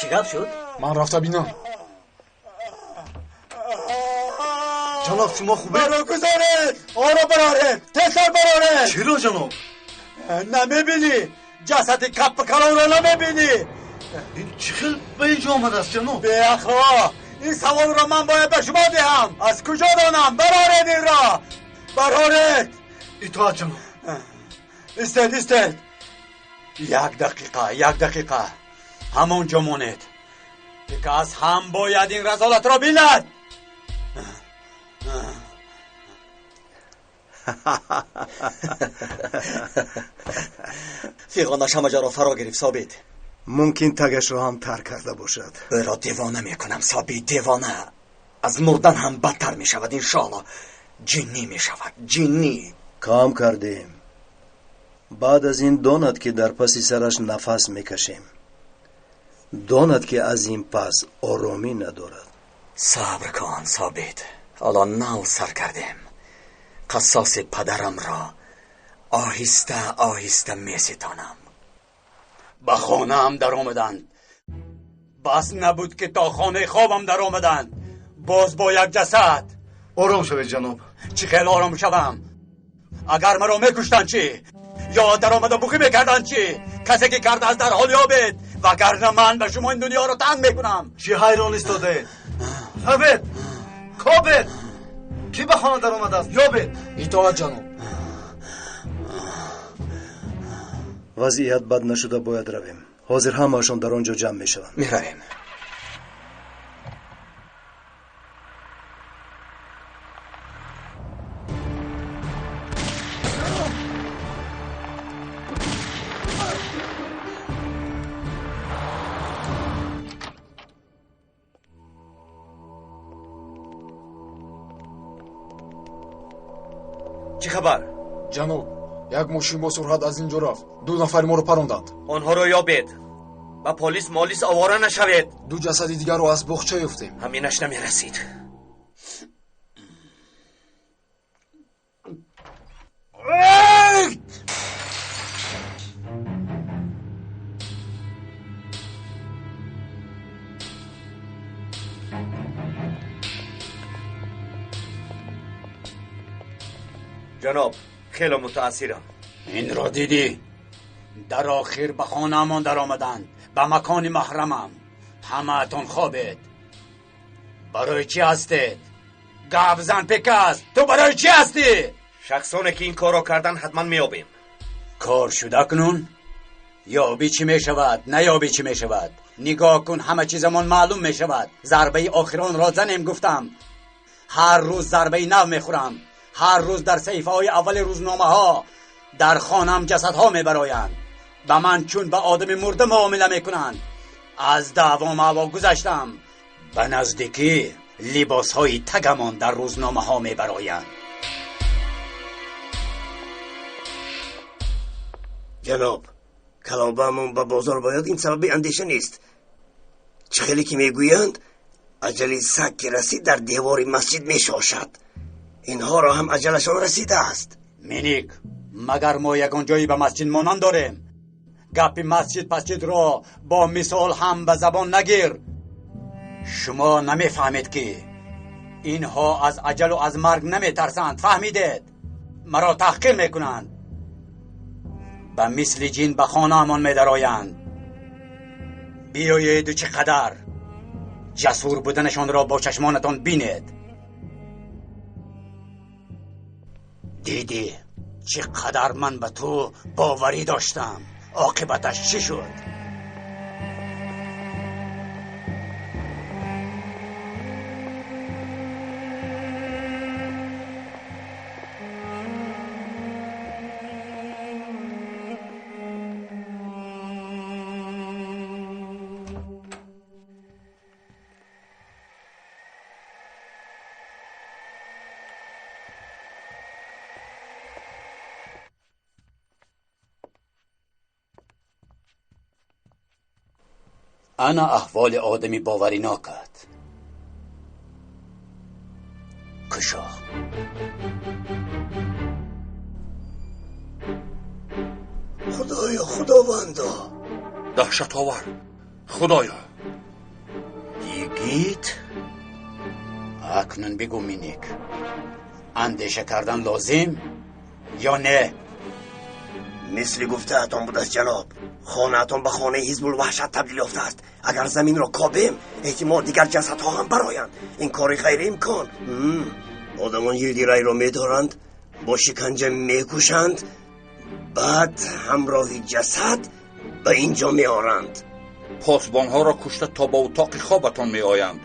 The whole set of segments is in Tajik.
Чӣ гап шуд? Ман рафта бинам. Ҷаноб, шумо хубед? Маро гузоред! Оро бароред! Тезтар бароред! Чиро, ҷаноб? Намебинӣ? Ҷасади каппи калонро намебинӣ? Ин чӣ хел ба ин ҷо омадааст, ҷаноб? Беақло! Ин саволро ман бояд ба шумо диҳам! Аз куҷо донам? Бароред инро! Бароред! Итоат, ҷаноб. Истед, истед! Як дақиқа, як дақиқа. Ҳамон ҷо монед. Кас ҳам бояд ин разолатро бинад. Фиғонаш ҳама ҷоро фаро гирифт, Собит. Мумкин тагашро ҳам тар карда бошад. Ӯро девона мекунам, Собит, девона. Аз мурдан ҳам бадтар мешавад, иншоалло. Ҷиннӣ мешавад, ҷиннӣ. Кам кардем. Баъд аз ин донад, ки дар паси сараш нафас мекашем. Донад, ки аз ин пас оромӣ надорад. Сабр кун, Собит. Ҳоло нав сар кардем. Қассоси падарамро оҳиста оҳиста меситонам. Ба хонаам даромаданд. Бас набуд, ки то хонаи хобам даромаданд. Боз бо як ҷасад. Ором шавед, ҷаноб. Чӣ хел ором шавам? Агар маро мекуштанд чӣ? Ё даромада буғӣ мекарданд чӣ? Касе ки кардааст дарҳол ёбед, вагарна ман ба шумо ин дунёро танг мекунам. Чӣ ҳайрон истодаед? Равед, кобед, кӣ ба хона даромадааст, ёбед. Итоат, ҷаноб. Вазъият бад нашуда бояд равем. Ҳозир ҳамаашон дар он ҷо ҷамъ мешаванд. Меравем. Чӣ хабар? Ҷаноб, як мошин бо суръат аз ин ҷо рафт. Ду нафари моро паронданд. Онҳоро ёбед. Ба полис молис овора нашавед. Ду ҷасади дигарро аз боғча ёфтем. Ҳаминаш намерасид. Ҷаноб, хеле мутаассирам. Инро дидӣ? Дар охир ба хонаамон даромаданд, ба макони маҳрамам. Ҳамаатон хобед. Барои чӣ ҳастед? Гап зан, пекас, ту барои чӣ ҳастӣ? Шахсоне ки ин корро карданд ҳатман меёбем. Кор шуда кунун? Ёбӣ чӣ мешавад, наёбӣ чӣ мешавад? Нигоҳ кун, ҳама чизамон маълум мешавад. Зарбаи охиронро занем гуфтам. Ҳар рӯз зарбаи нав мехӯрам. Ҳар рӯз дар саҳифаҳои аввали рӯзномаҳо дар хонам ҷасадҳо мебароянд. Ба ман чун ба одами мурда муомила мекунанд. Аз даъво маъво гузаштам. Ба наздикӣ либосҳои тагамон дар рӯзномаҳо мебароянд. Ҷаноб, калобаамон ба бозор бояд, ин сабаби андеша нест. Чӣ хеле ки мегӯянд, аҷали саг ки расид дар девори масҷид мешошад. Инҳоро ҳам аҷалашон расидааст. Миник, магар мо ягон ҷое ба масҷид монанд дорем? Гапи масҷид пасҷидро бо мисол ҳам ба забон нагир. Шумо намефаҳмед, ки инҳо аз аҷалу аз марг наметарсанд. Фаҳмидед? Маро таҳқир мекунанд. Ба мисли ҷин ба хонаамон медароянд. Биёеду чӣ қадар ҷасур буданашонро бо чашмонатон бинед. Дидӣ чӣ қадар ман ба ту боварӣ доштам. Оқибаташ чӣ шуд? Ана аҳволи одами боваринокат. Кушо. Худоё, худовандо. Даҳшатовар. Худоё, Йигит, акнун бигӯ Миник, андеша кардан лозим ё не? Мисли гуфтаатон будааст ҷаноб, хонаатон ба хонаи ҳизбулваҳшат табдил ёфтааст. Агар заминро кобем, эҳтимол дигар ҷасадҳо ҳам бароянд. Ин кори ғайриимкон. Одамон Йилдирайро медоранд, бо шиканҷа мекушанд, баъд ҳамроҳи ҷасад ба ин ҷо меоранд. Посбонҳоро кушта то ба утоқи хобатон меоянд,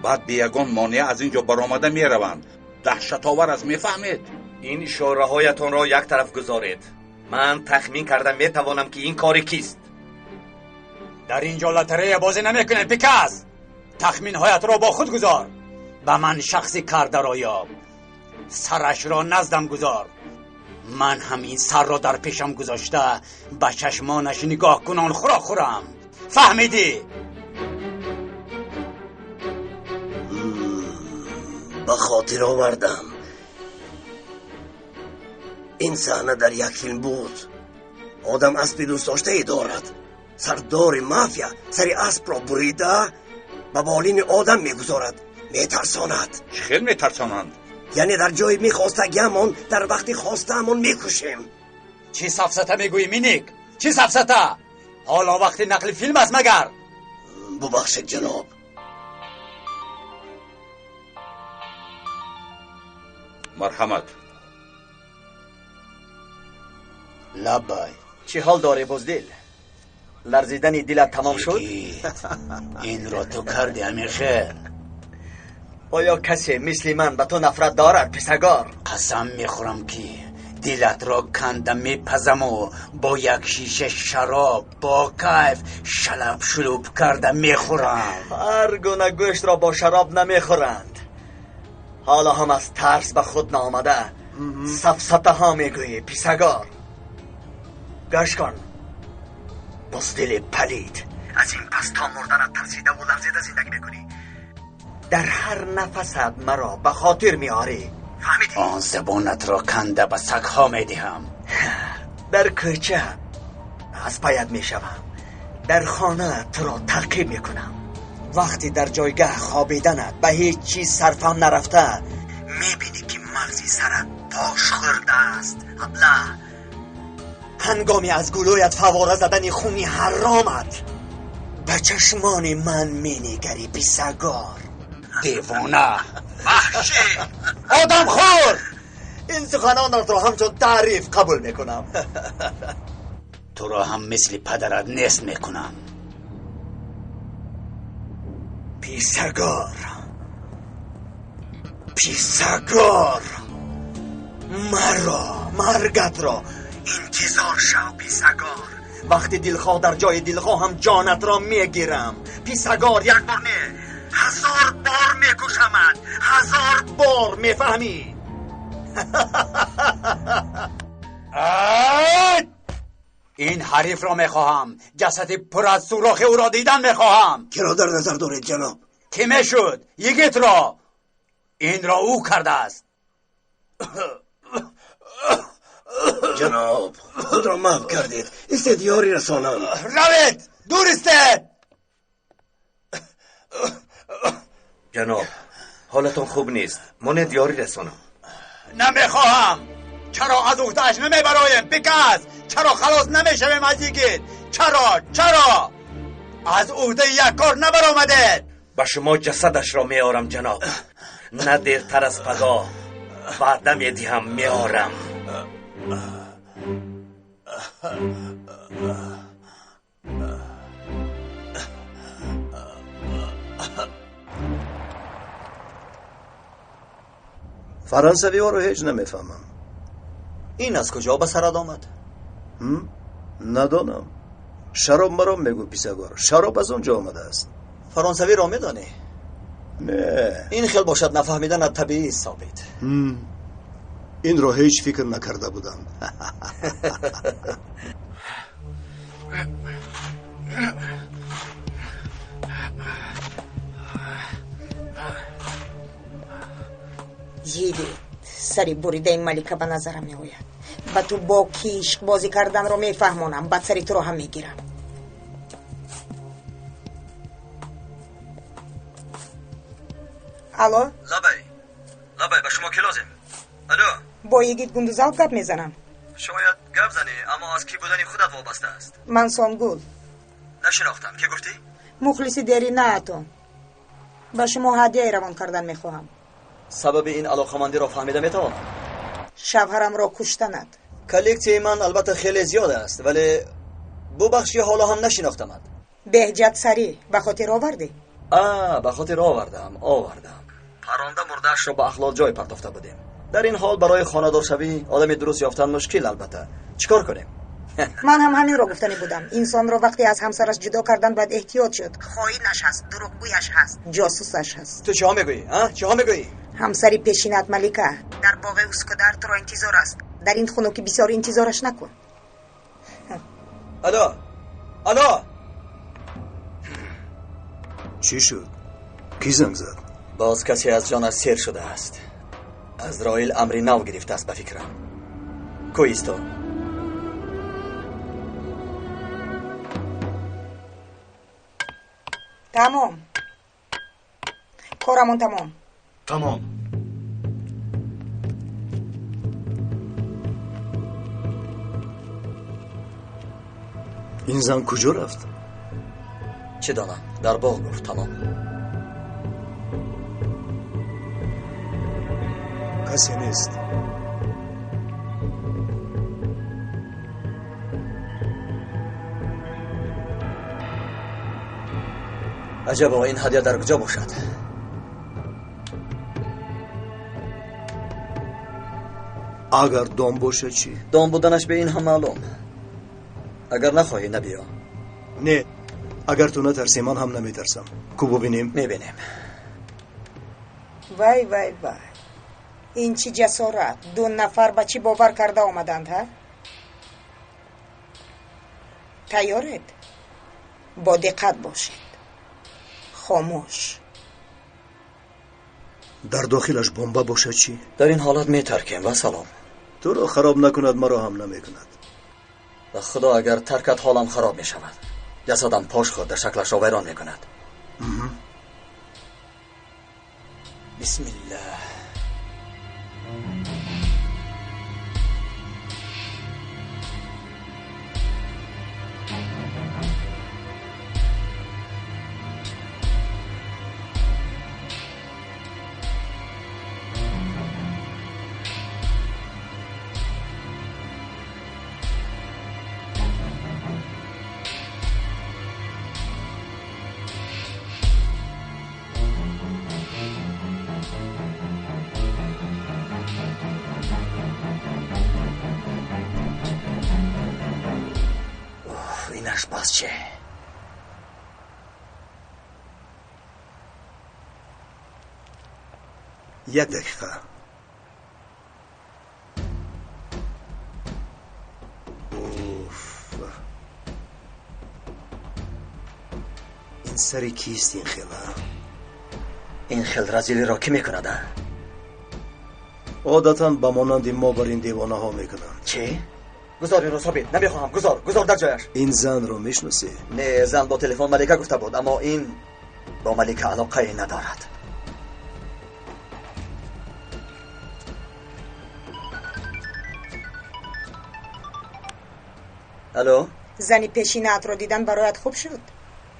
баъд бе ягон монеа аз ин ҷо баромада мераванд. Даҳшатовар аст, мефаҳмед? Ин ишораҳоятонро як тараф гузоред. Ман тахмин карда метавонам, ки ин кори кист. Дар ин ҷо лотерея бозӣ намекунем, Пикас. Тахминҳоятро бо худ гузор. Ба ман шахси кардаро ёб, сарашро наздам гузор. Ман ҳам ин сарро дар пешам гузошта ба чашмонаш нигоҳ кунон хӯрок хӯрам. Фаҳмидӣ? Ба хотир овардам. Ин саҳна дар як филм буд. Одам аспи дӯстдоштае дорад. Сардори мафия сари аспро бурида ба болини одам мегузорад, метарсонад. Чӣ хел метарсонанд? Яъне дар ҷои мехостагиамон дар вақти хостаамон мекушем. Чӣ сафсата мегӯӣ, Миник? Чӣ сафсата? Ҳоло вақти нақли филм аст магар? Бубахшед ҷаноб. Марҳамат. Лаббай. Чӣ ҳол дорӣ, Буздил? Ларзидани дилат тамом шуд? Инро ту кардӣ, Амиршер. Оё касе мисли ман ба ту нафрат дорад, писагор? Қасам мехӯрам, ки дилатро канда мепазаму бо як шиша шароб бо кайф шалаб шулуб карда мехӯрам. Ҳар гуна гӯштро бо шароб намехӯранд. Ҳоло ҳам аз тарс ба худ наомада сафсатаҳо мегӯӣ, писагор. Гӯш кун, Буздили палид, аз ин пас то мурданат тарсидаву ларзида зиндагӣ мекунӣ. Дар ҳар нафасат маро ба хотир меорӣ. Фаҳмидӣ? Он забонатро канда ба сагҳо медиҳам. Дар кӯча аз пайат мешавам, дар хона туро таъқиб мекунам. Вақте дар ҷойгаҳ хобиданат ба ҳеҷ чиз сарфам нарафта, мебинӣ ки мағзи сарат пош хӯрдааст. Абла, ҳангоми аз гулӯят фавора задани хуни ҳаромат ба чашмони ман менигарӣ, писагор. Девона, ваҳшӣ, одамхӯр! Ин суханонатро ҳамчун таъриф қабул мекунам. Туро ҳам мисли падарат нест мекунам. Писагор, писагор, маро, маргатро интизор шав, писагор. Вақти дилхоҳ дар ҷои дилхоҳам ҷонатро мегирам. Писагор, як бор не, 1000 бор мекушамад, 1000 бор, мефаҳмӣ? Ин ҳарифро мехоҳам. Ҷасади пур аз сурохи ӯро дидан мехоҳам. Киро дар назар доред ҷаноб? Кӣ мешуд? Йигитро. Инро ӯ кардааст. Ҷаноб, худро маҳв кардед. Истед, ёрӣ расонам. Равед, дур истед. Ҷаноб, ҳолатон хуб нест. Монед ёрӣ расонам. Намехоҳам. Чаро аз уҳдааш намебароем, Пикас? Чаро халос намешавем аз йигит? Чаро, чаро аз уҳдаи як кор набаромадед? Ба шумо ҷасадашро меорам ҷаноб. На дертар аз пагоҳ ваъда медиҳам, меорам. Фаронсавиҳоро ҳеҷ намефаҳмам. Ин аз куҷо ба сарат омад? Надонам. Шароб маро мегӯ, писагор. Шароб аз он ҷо омадааст. Фаронсавиро медонӣ? Не. Ин хел бошад нафаҳмиданат табиист, Собит. Инро ҳеҷ фикр накарда будам. Йигит, сари буридаи малика ба назарам меояд. Ба ту бо кӣ ишқбозӣ карданро мефаҳмонам, баъд сари туро ҳам мегирам. Алло, Лабай, лабай, ба шумо ки лозим? Алло. Бо йигит Гундузалп гап мезанам? Шояд гап занӣ, аммо аз кӣ будани худат вобаста аст. Ман Сонгул. Нашинохтам, кӣ гуфтӣ? Мухлиси деринаатон. Ба шумо ҳадияе равон кардан мехоҳам. Сабаби ин алоқамандиро фаҳмида метавонам? Шавҳарамро куштанад. Коллексияи ман албатта хеле зиёд аст, вале бубахши, ҳоло ҳам нашинохтамад. Беҳҷат Сарӣ, ба хотир овардӣ? А, ба хотир овардам, овардам. Паронда мурдаашро ба ахлот ҷой партофта будем. Дар ин ҳол барои хонадоршавӣ одами дуруст ёфтан мушкил, албатта. Чӣ кор кунем? Ман ҳам ҳаминро гуфтанӣ будам. Инсонро вақте аз ҳамсараш ҷудо кардан бояд эҳтиёт шуд. Хоинаш ҳаст, дурӯғгӯяш ҳаст, ҷосусаш ҳаст. Ту чиҳо мегӯӣ, а? Чиҳо мегӯӣ? Ҳамсари пешинат Малика дар боғи Ускудар туро интизор аст. Дар ин хунукӣ бисёр интизораш накун. Алло, алло. Чӣ шуд? Кӣ занг зад? Боз касе аз ҷонаш сер шудааст. Азроил амри нав гирифтааст, ба фикрам. Ку исто. Тамом, корамон тамом. Тамом. Ин зан куҷо рафт? Чӣ донам, дар боғ гуфт тамом. Касе нест. Аҷабо, ин ҳадя дар куҷо бошад? Агар дом бошад чӣ? Дом буданаш бе ин ҳам маълум. Агар нахоҳӣ, набиё. Не, агар ту натарсӣ, ман ҳам наметарсам. Ку бубинем? Мебинем. Вай, вай, вай, ин чӣ ҷасорат! Ду нафар ба чӣ бовар карда омаданд, ҳа? Тайёред? Бо диққат бошед. Хомӯш. Дар дохилаш бомба бошад чӣ? Дар ин ҳолат метаркем ва салом. Туро хароб накунад, маро ҳам намекунад. Ба худо, агар таркат, ҳолам хароб мешавад. Ҷасадам пош хӯрда, шаклашро вайрон мекунад. Бисмиллаҳ. Инаш боз чӣ? Як дақиқа. Уф. Ин сари кист ин хела? Ин хел разилиро кӣ мекунад, а? Одатан ба монанди мо бар ин девонаҳо мекунанд. Чӣ? Гузор инро, Собит, намехоҳам. Гузор, гузор дар ҷояш. Ин занро мешиносӣ? Не, зан бо телефон Малика гуфта буд, аммо ин бо Малика алоқае надорад. Алло. Зани пешинаатро дидан бароят хуб шуд?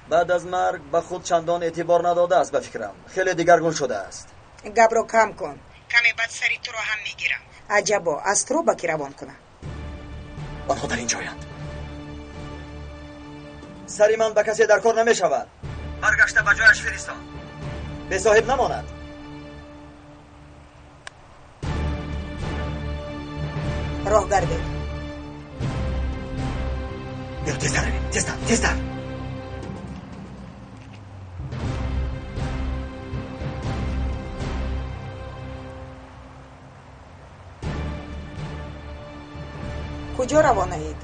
Баъд аз марг ба худ чандон эътибор надодааст, ба фикрам. Хеле дигаргун шудааст. Гапро кам кун. Каме баъд сари туро ҳам мегирам. Аҷабо, аз туро ба кӣ равон кунам? Онҳо дар ин ҷоянд. Сари ман ба касе дар кор намешавад. Баргашта ба ҷояш фиристон. Бесоҳиб намонад. Роҳ гардед. Биё, тезтар равем, тезтар, тезтар. Куҷо равонаед?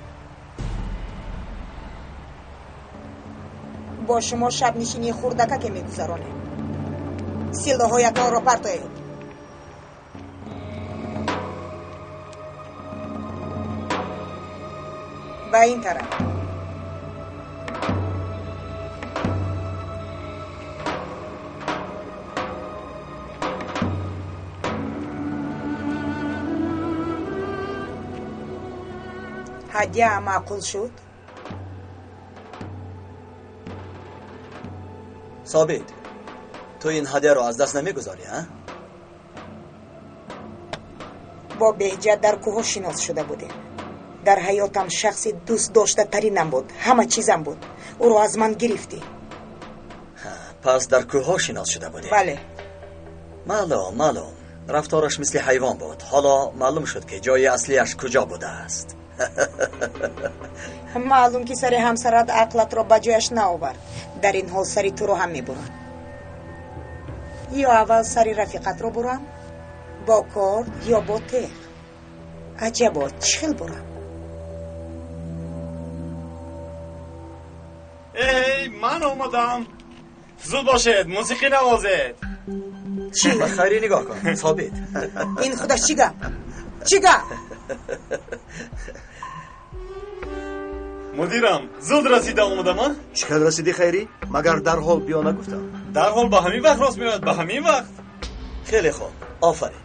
Бо шумо шабнишинии хурдакаке мегузаронем. Силоҳоятонро партоед. Ба ин тараф. Ҳадя маъқул шуд? Собит, ту ин ҳадяро аз даст намегузорӣ, а? Бо Беҳҷат дар кӯҳҳо шинос шуда будем. Дар ҳаётам шахси дӯстдоштатаринам буд, ҳама чизам буд. Ӯро аз ман гирифтӣ. Пас дар кӯҳҳо шинос шуда будем? Бале. Маълум, маълум. Рафтораш мисли ҳайвон буд. Ҳоло маълум шуд, ки ҷои аслиаш куҷо будааст. Маълум, ки сари ҳамсарат ақлатро ба ҷояш наовард. Дар ин ҳол сари туро ҳам мебурам. Ё аввал сари рафиқатро бурам, бо корд ё бо теғ. Аҷабо, чӣ хел бурам? Эй, ман омадам. Зуд бошед, мусиқӣ навозед. Чӣ? Ба Хайрӣ нигоҳ кун, Собит. Ин худаш чӣ гап? Чӣ гап? Мудирам, зуд расида омадам, а? Чӣ хел расидӣ, Хайрӣ? Магар дарҳол биё нагуфтам? Дарҳол ба ҳамин вақт рост меояд, ба ҳамин вақт. Хеле хуб, офарин.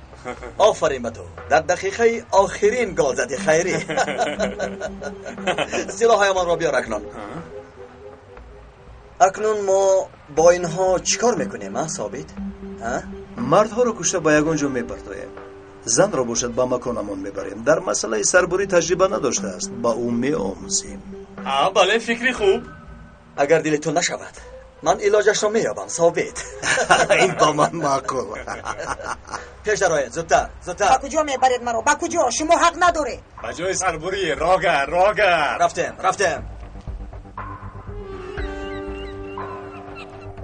Офарин ба ту. Дар дақиқаи охирин гол задӣ, Хайрӣ. Силоҳҳоямонро биёр акнун. Акнун мо бо инҳо чӣ кор мекунем, а, Собит? Мардҳоро кушта ба ягон ҷо мепартоем. Занро бошад ба маконамон мебарем. Дар масъалаи сарбурӣ таҷриба надоштааст, ба ӯ меомӯзем. Бале, фикри хуб. Агар дили ту нашавад, ман илоҷашро меёбам, Собит. Ин ба ман маъқул. Пеш дароед, зудтар, зудтар. Ба куҷо мебаред маро? Ба куҷо? Шумо ҳақ надоред. Ба ҷои сарбурӣ, рога, рога. Рафтем, рафтем.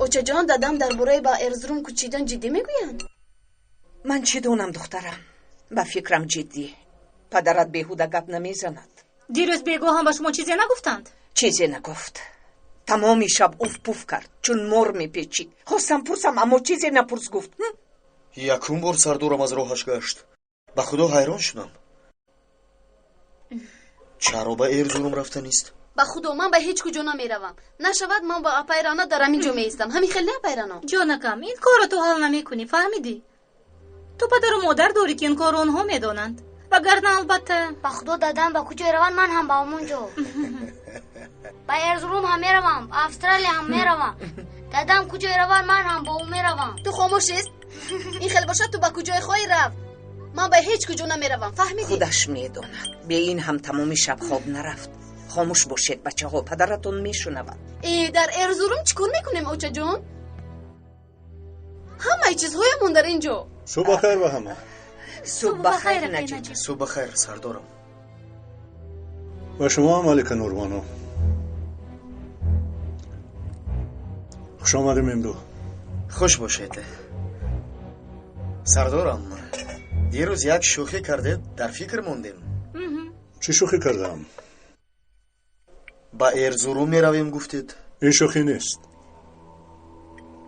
Очаҷон, дадам дар бораи ба Эрзурум кӯчидан ҷиддӣ мегӯянд? Ман чӣ донам, духтарам? Ба фикрам ҷиддӣ. Падарат беҳуда гап намезанад. Дирӯз бегоҳ ҳам ба шумо чизе нагуфтанд? Чизе нагуфт. Тамоми шаб уф пуф кард, чун мор мепечид. Хостам пурсам, аммо чизе напурс гуфт. Якум бор сардорам аз роҳаш гашт. Ба худо ҳайрон шудам. Чаро ба Эрзурум рафтанист? Ба худо ман ба ҳеҷ куҷо намеравам. Нашавад, ман бо апай Рано дар ҳамин ҷо меистам. Ҳамин хел не, апай Рано? Ҷонакам, ин корро ту ҳал намекунӣ, фаҳмидӣ? Ту падару модар дорӣ, ки ин корро онҳо медонанд. Вагарна албатта. Ба худо дадам ба куҷо раванд, ман ҳам ба ҳамон ҷо. Ба Эрзурум ҳам меравам, ба Австралия ҳам меравам. Дадам куҷо раванд, ман ҳам бо ӯ меравам. Ту хомӯш ист? Ин хел бошад, ту ба куҷое хоҳӣ рафт? Ман ба ҳеҷ куҷо намеравам, фаҳмидӣ? Худаш медонад. Бе ин ҳам тамоми шаб хоб нарафт. Хомӯш бошед, бачаҳо, падаратон мешунавад. Э, дар Эрзурум чӣ кор мекунем, очаҷон? Ҳамаи чизҳоямон дар ин ҷо. Субҳ бахайр ба ҳама. Субҳ бахайр, Наҷиб. Субҳ бахайр, сардорам. Ба шумо ҳам, Малика Нурбону. Хуш омадем имрӯз. Хуш бошед. Сардорам, дирӯз як шӯхӣ кардед, дар фикр мондем. Чӣ шӯхӣ кардам? Ба Эрзурум меравем гуфтед. Ин шӯхӣ нест.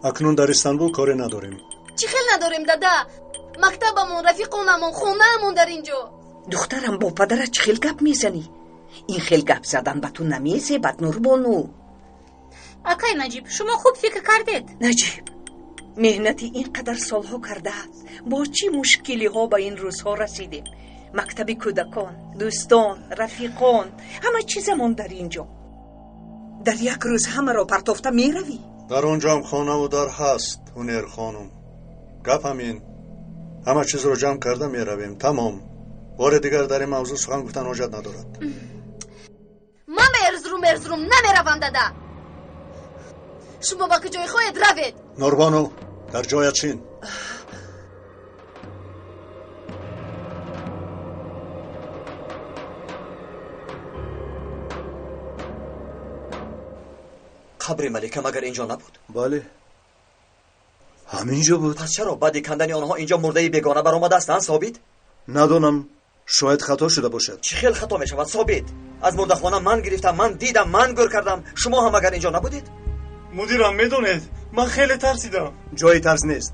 Акнун дар Истанбул коре надорем. Чӣ хел надорем, дада? Мактабамон, рафиқонамон, хонаамон дар ин ҷо. Духтарам, бо падарат чӣ хел гап мезанӣ? Ин хел гап задан ба ту намезебад, Нурбону. Акай Наҷиб, шумо хуб фикр кардед. Наҷиб, меҳнати ин қадар солҳо кардаат, бо чӣ мушкилиҳо ба ин рӯзҳо расидем? Мактаби кӯдакон, дӯстон, рафиқон, ҳама чизамон дар ин ҷо. Дар як рӯз ҳамаро партофта меравӣ? Дар он ҷоам хонаву дар ҳаст, Ҳунер хонум. Гап ҳамин. Ҳама чизро ҷамъ карда меравем. Тамом. Бори дигар дар ин мавзӯъ сухан гуфтан ҳоҷат надорад. Ман ба Эрзурум Эрзурум намеравам, дада. Шумо ба куҷое хоҳед равед? Нурбону, дар ҷоят шин. Қабри Малика магар инҷо набуд? Бале, ҳамин ҷо буд. Пас чаро баъди кандани онҳо инҷо мурдаи бегона баромадааст, а, Собит? Надонам, шояд хато шуда бошад. Чӣ хел хато мешавад, Собит? Аз мурдахона ман гирифтам, ман дидам, ман гӯр кардам. Шумо ҳам агар инҷо набудед? Мудирам, медонед, ман хеле тарсидам. Ҷои тарс нест.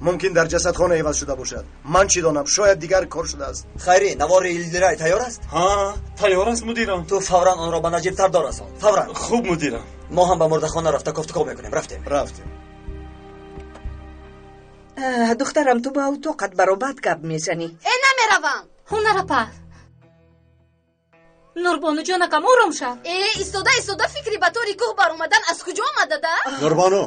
Мумкин дар ҷасадхона иваз шуда бошад. Ман чӣ донам, шояд дигар кор шудааст. Хайрӣ, навори Илдирай тайёр аст? Ҳа, тайёр аст, мудирам. Ту фавран онро ба Наҷиб сардор расон. Фавран. Хуб, мудирам. Мо ҳам ба мурдахона рафта кофтуков мекунем. Рафтем. Рафтем. Духтарам, ту ба утоқат баробад гап мезанӣ. Э, намеравам. Ҳунар апа. Нурбону ҷонакам, ором шав. Э, истода истода фикри ба тори кӯҳ баромадан аз куҷо омад, дада? Нурбону,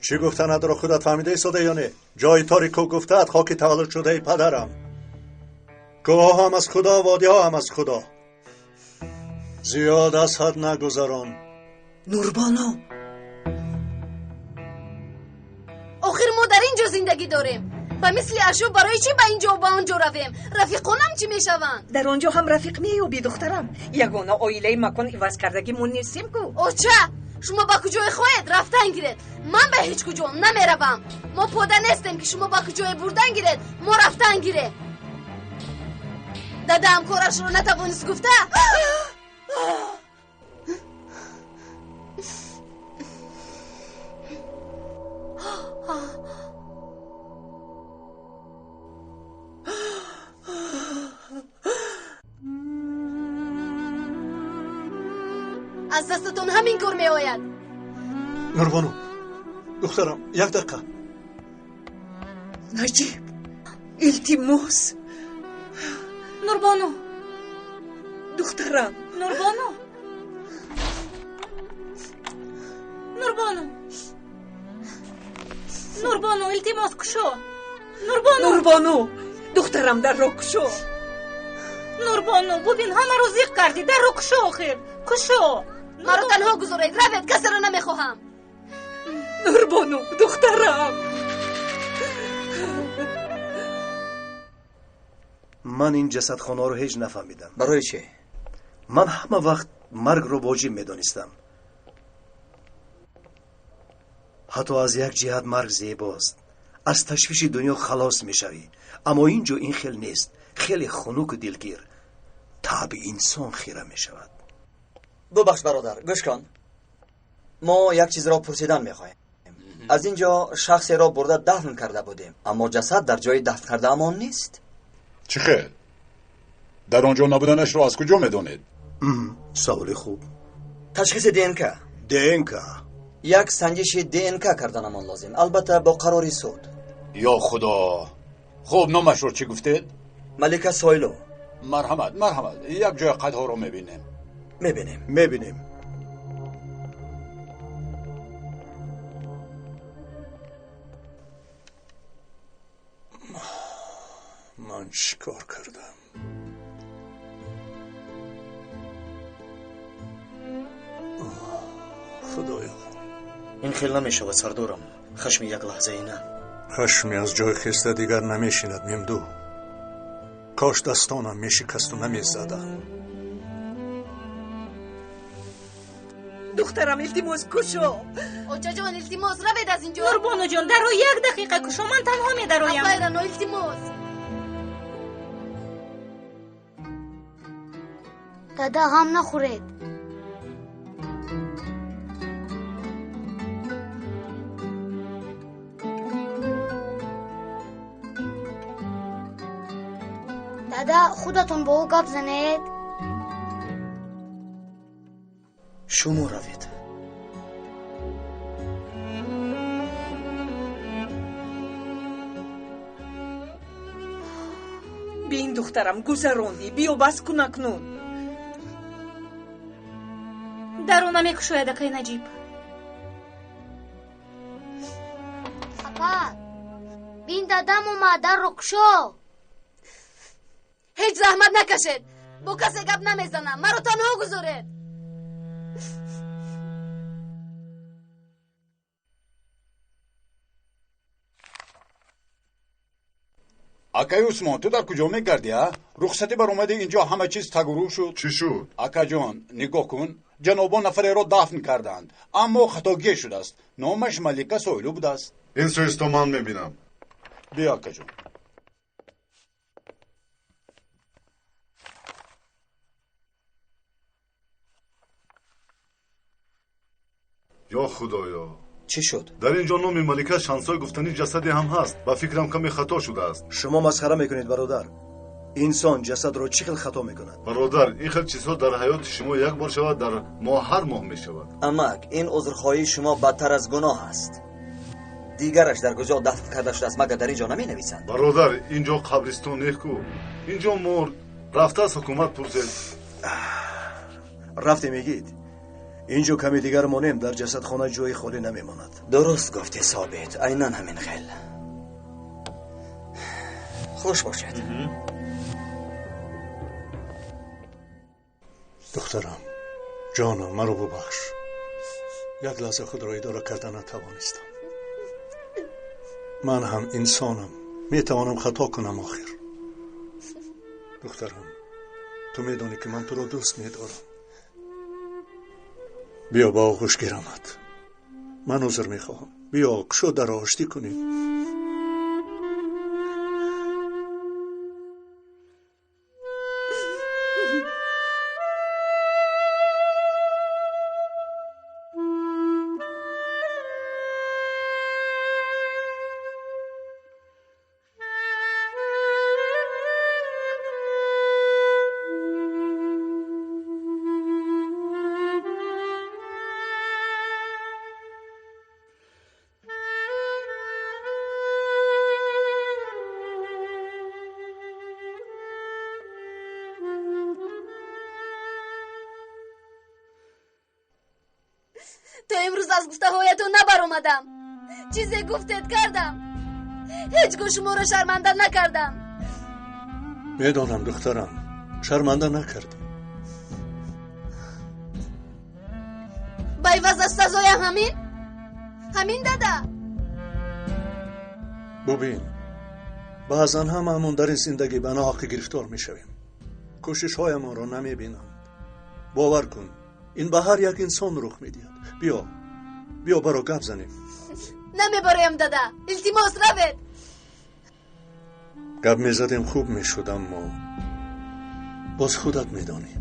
чӣ гуфтанатро худат фаҳмида истода ё не? Ҷои тори кӯҳ гуфтаат хоки таваллуд шудаи падарам. Кӯҳҳо ҳам аз Худо, водиҳо ҳам аз Худо. Зиёд аз ҳад нагузарон. Нурбону, охир мо дар ин ҷо зиндагӣ дорем. Ба мисли ашё барои чӣ ба ин ҷо ба он ҷо равем? Рафиқонам чӣ мешаванд? Дар он ҷо ҳам рафиқ меёбӣ, духтарам. Ягона оилаи макон иваз кардагимон нестем ку. Оча, шумо ба куҷое хоҳед рафтан гиред, ман ба ҳеҷ куҷо намеравам. Мо пода нестем, ки шумо ба куҷое бурдан гиред, мо рафтан гирем. Дадаам корашро натавонист гуфта. Аз дастатон ҳамин кор меояд. Нурбону, духтарам, як дақиқа. Наҷиб, илтимос. Нурбону, духтарам. Нурбону, Нурбону, Нурбону, илтимос, кушо. Нурбону, Нурбону, духтарам, дарро кушо. Нурбону, бубин, ҳамаро зиқ кардӣ. Дарро кушо, охир кушо. Маро танҳо гузоред, равед, касеро намехоҳам. Нурбону, духтарам. Ман ин ҷасадхонаро ҳеҷ нафаҳмидам. Барои чӣ? Ман ҳама вақт маргро воҷиб медонистам. Ҳатто аз як ҷиҳат марг зебост. Аз ташвиши дунё халос мешавӣ. Аммо ин ҷо ин хел нест. Хеле хунуку дилгир. Таби инсон хира мешавад. Бубахш, бародар, гӯш кун. Мо як чизро пурсидан мехоҳем. Аз ин ҷо шахсеро бурда дафн карда будем, аммо ҷасад дар ҷои дафн кардаамон нест. Чӣ хел? Дар он ҷо набуданашро аз куҷо медонед? Саволи хуб. Ташхиси ДНК. ДНК. Як санҷиши ДНК карданамон лозим, албатта бо қарори суд. Ё Худо! Хуб, номашро чӣ гуфтед? Малика Сойлу. Марҳамат, марҳамат, як ҷоя қадҳоро мебинем. Мебинем. Мебинем. Ман чӣ кор кардам? Худоё. Ин хел намешавад, сардорам. Хашми як лаҳзаи на. Хашми аз ҷой хеста дигар намешинад, Мемду. Кош дастонам мешикасту намезадам. Духтарам, илтимос, кушо. Очаҷон, илтимос, равед аз ин ҷо. Нурбону ҷон, дарро як дақиқа кушо, ман танҳо медароям. Апайрано, илтимос. Дада, ғам нахӯред. Дада, худатон бо ӯ гап занед. Шумо равед. Бин, духтарам, гузарондӣ. Биё, бас кун акнун. Дарро намекушояд, акай Наҷиб. Апа, бин, дадам омад, дарро кушо. Ҳеҷ заҳмат накашед, бо касе гап намезанам, маро танҳо гузоред. Акаи Усмон, ту дар куҷо мегардӣ, а? Рухсатӣ баромади, инҷо ҳама чиз тагурӯ шуд. Чӣ шуд? Акаҷон, нигоҳ кун, ҷанобон нафареро дафн карданд, аммо хатогӣ шудааст. Номаш Малика Сойлу будааст. Ин сӯисто ман мебинам. Биё, акаҷон. Ё Худоё! Чӣ шуд? Дар ин ҷо номи Малика Шансой гуфтани ҷасаде ҳам ҳаст. Ба фикрам каме хато шудааст. Шумо масхара мекунед, бародар. Инсон ҷасадро чӣ хел хато мекунад? Бародар, ин хел чизҳо дар ҳаёти шумо як бор шавад, дар мо ҳар моҳ мешавад. Амак, ин узрхоҳии шумо бадтар аз гуноҳ аст. Дигараш дар куҷо дафн карда шудааст, магар дар ин ҷо наменависанд? Бародар, ин ҷо қабристон не ку. Ин ҷо морг. Рафта аз ҳукумат пурсед. Рафтем, игит. Инҷо каме дигар монем, дар ҷасадхона ҷои холӣ намемонад. Дуруст гуфтӣ, Собит, айнан ҳамин хел. Хуш бошед. Духтарам, ҷонам, маро бубахш. Як лаҳза худро идора карда натавонистам. Ман ҳам инсонам, метавонам хато кунам охир. Духтарам, ту медонӣ ки ман туро дӯст медорам. Биё ба оғӯш гирамат. Ман узр мехоҳам. Биё, кушо дарро, оштӣ кунем. То имрӯз аз гуфтаҳоятон набаромадам. Чизе гуфтед кардам. Ҳеҷ гоҳ шуморо шарманда накардам. Медонам, духтарам, шарманда накардӣ. Ба иваз аз сазоям ҳамин? Ҳамин, дада? Бубин, баъзан ҳамаамон дар ин зиндагӣ ба ноҳаққӣ гирифтор мешавем. Кӯшишҳоямонро намебинанд. Бовар кун, ин ба ҳар як инсон рух медиҳад. Биё, биё, баро гап занем. Намебароям, дада, илтимос, равед. Гап мезадем, хуб мешуд, аммо боз худат медонӣ.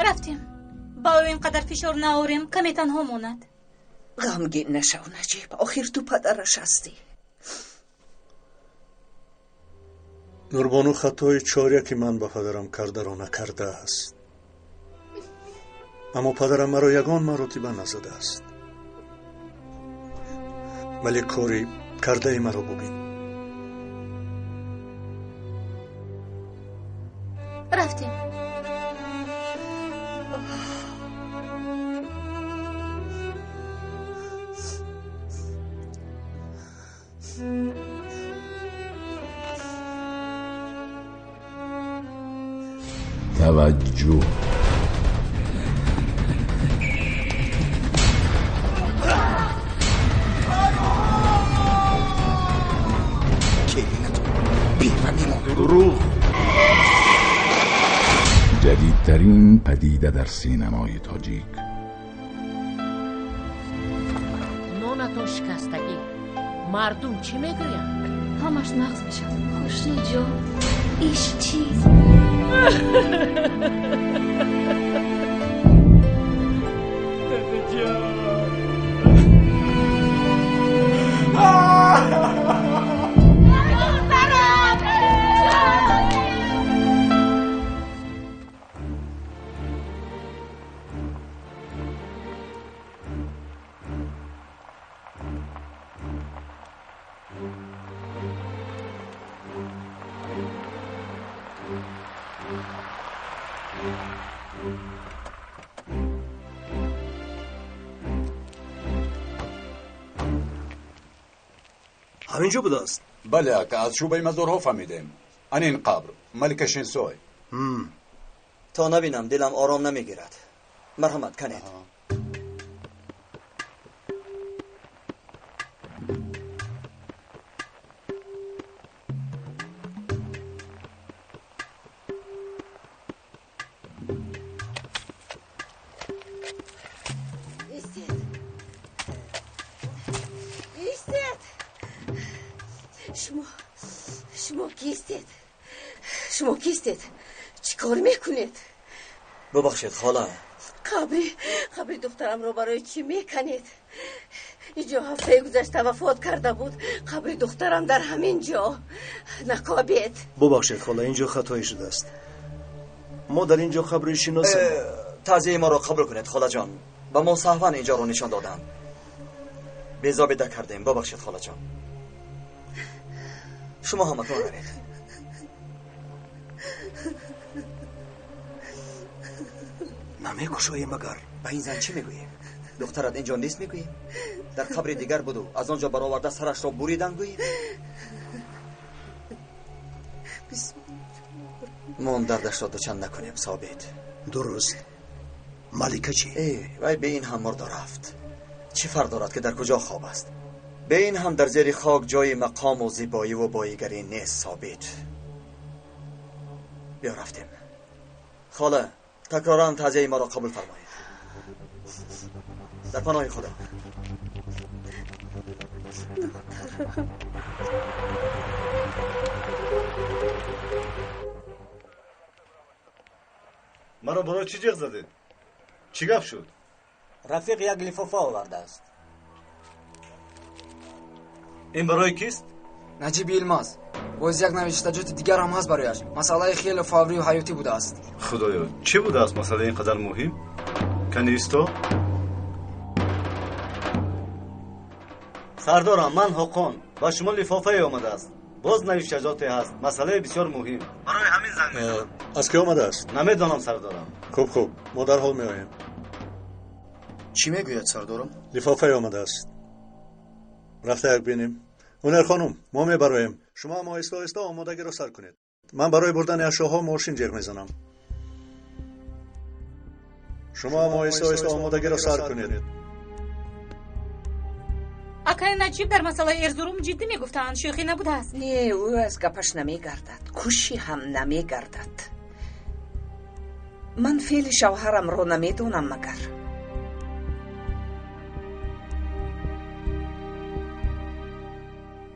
Рафтем, ба ӯ ин қадар фишор наорем, каме танҳо монад. Ғамгин нашав, Наҷиб, охир ту падараш ҳастӣ. Нурбону хатои чоряки ман ба падарам кардаро накардааст, аммо падарам маро ягон маротиба назадааст. Вале кори кардаи маро бубин. Рафтем. توجه. دروغ. جدیدترین پدیده در سینمای تاجیک. نونتون شکستگی، مردم چی میگویند؟ همش نقص میشد. خوشنو جان، ایش چیز. ҳаминҷо будааст? Бале, ака, аз шӯъбаи мазорҳо фаҳмидем. Ан ин қабр Малика Шенсой. То набинам, дилам ором намегирад. Марҳамат, канед. Шумо кистед? Шумо кистед? Чӣ кор мекунед? Бубахшед, хола. Қабри духтарамро барои чӣ меканед? Инҷо ҳафтаи гузашта вафот карда буд. Қабри духтарам дар ҳамин ҷо. Накобед. Бубахшед хола, инҷо хатое шудааст. Мо дар инҷо қабри шиносем. Таъзияи моро қабул кунед, холаҷон. Ба мо саҳван инҷоро нишон доданд. Безобида кардем. Бубахшед, холаҷон. Шумо ҳаматон равед. Намекушоем магар? Ба ин зан чӣ мегӯем? Духтарат инҷо нест мегӯем? Дар қабри дигар буду аз он ҷо бароварда сарашро буридан гӯем? Мо он дардашро дучанд накунем, Собит. Дуруст. Малика чӣ? Вай бе ин ҳам мурда рафт. Чӣ фарқ дорад, ки дар куҷо хоб аст? Бе ин ҳам дар зери хок ҷои мақому зебоиву боигарӣ нест, Собит. Биё рафтем. Хола, такроран таъзияи маро қабул фармоед. Дар паноҳи Худо. Маро барои чӣ ҷеғ задед? Чӣ гап шуд? Рафиқ як лифофа овардааст. Ин барои кист? Наҷиб Йилмаз. Боз як навиштаҷоти дигар ҳам ҳаст барояш. Масъалаи хеле фаврию ҳаётӣ будааст. Худоё, чӣ будааст масъалаи ин қадар муҳим? Кани исто? Сардорам, ман Ҳоқон. Ба шумо лифофае омадааст. Боз навиштаҷоте ҳаст. Масъалаи бисёр муҳим. Барои ҳамин занг мезанам. Аз кӣ омадааст? Намедонам, сардорам. Хуб, хуб, мо дарҳол меоем. Чӣ мегӯяд, сардорам? Лифофае омадааст. Рафта як бинем. Ҳунар хонум, мо мебароем. Шумо ҳам оҳиста оҳиста омодагиро сар кунед. Ман барои бурдани ашёҳо мошин ҷеғ мезанам. Шумо ҳам оҳиста оҳиста омодагиро сар кунед. Акай Наҷиб дар масъалаи Эрзурум ҷиддӣ мегуфтанд, шӯхӣ набудааст. Не, ӯ аз гапаш намегардад, кушӣ ҳам намегардад. Ман феъли шавҳарамро намедонам магар.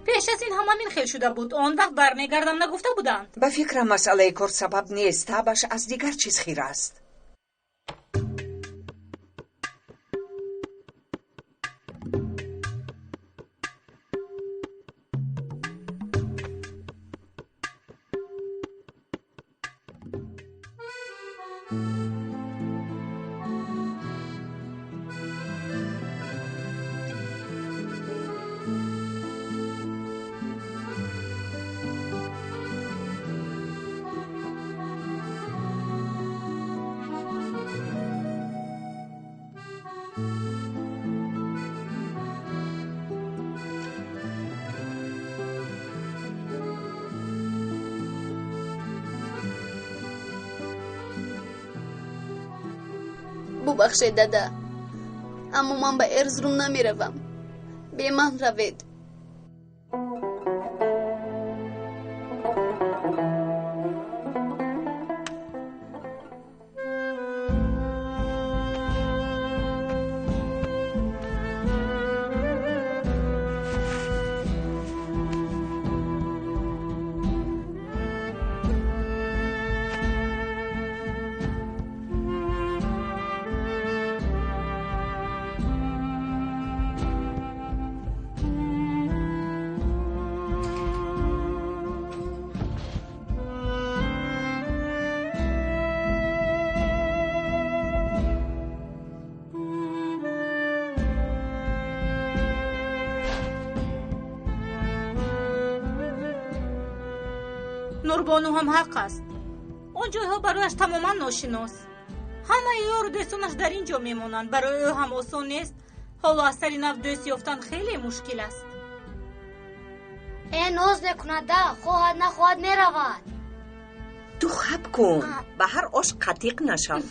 Пеш аз ин ҳам ҳамин хел шуда буд. Он вақт бармегардам нагуфта буданд. Ба фикрам, масъалаи кор сабаб нест, табаш аз дигар чиз хира аст. Бубахшед, дада, аммо ман ба Эрзрум намеравам. Бе ман равед. Нурбону ҳам ҳақ аст. Он ҷойҳо барояш тамоман ношинос. Ҳамаи ёру дӯстонаш дар ин ҷо мемонанд. Барои ӯ ҳам осон нест. Ҳоло аз сари нав дӯст ёфтан хеле мушкил аст. Э, ноз мекунада, хоҳад нахоҳад меравад. Ту хаб кун, ба ҳар ош қатиқ нашав.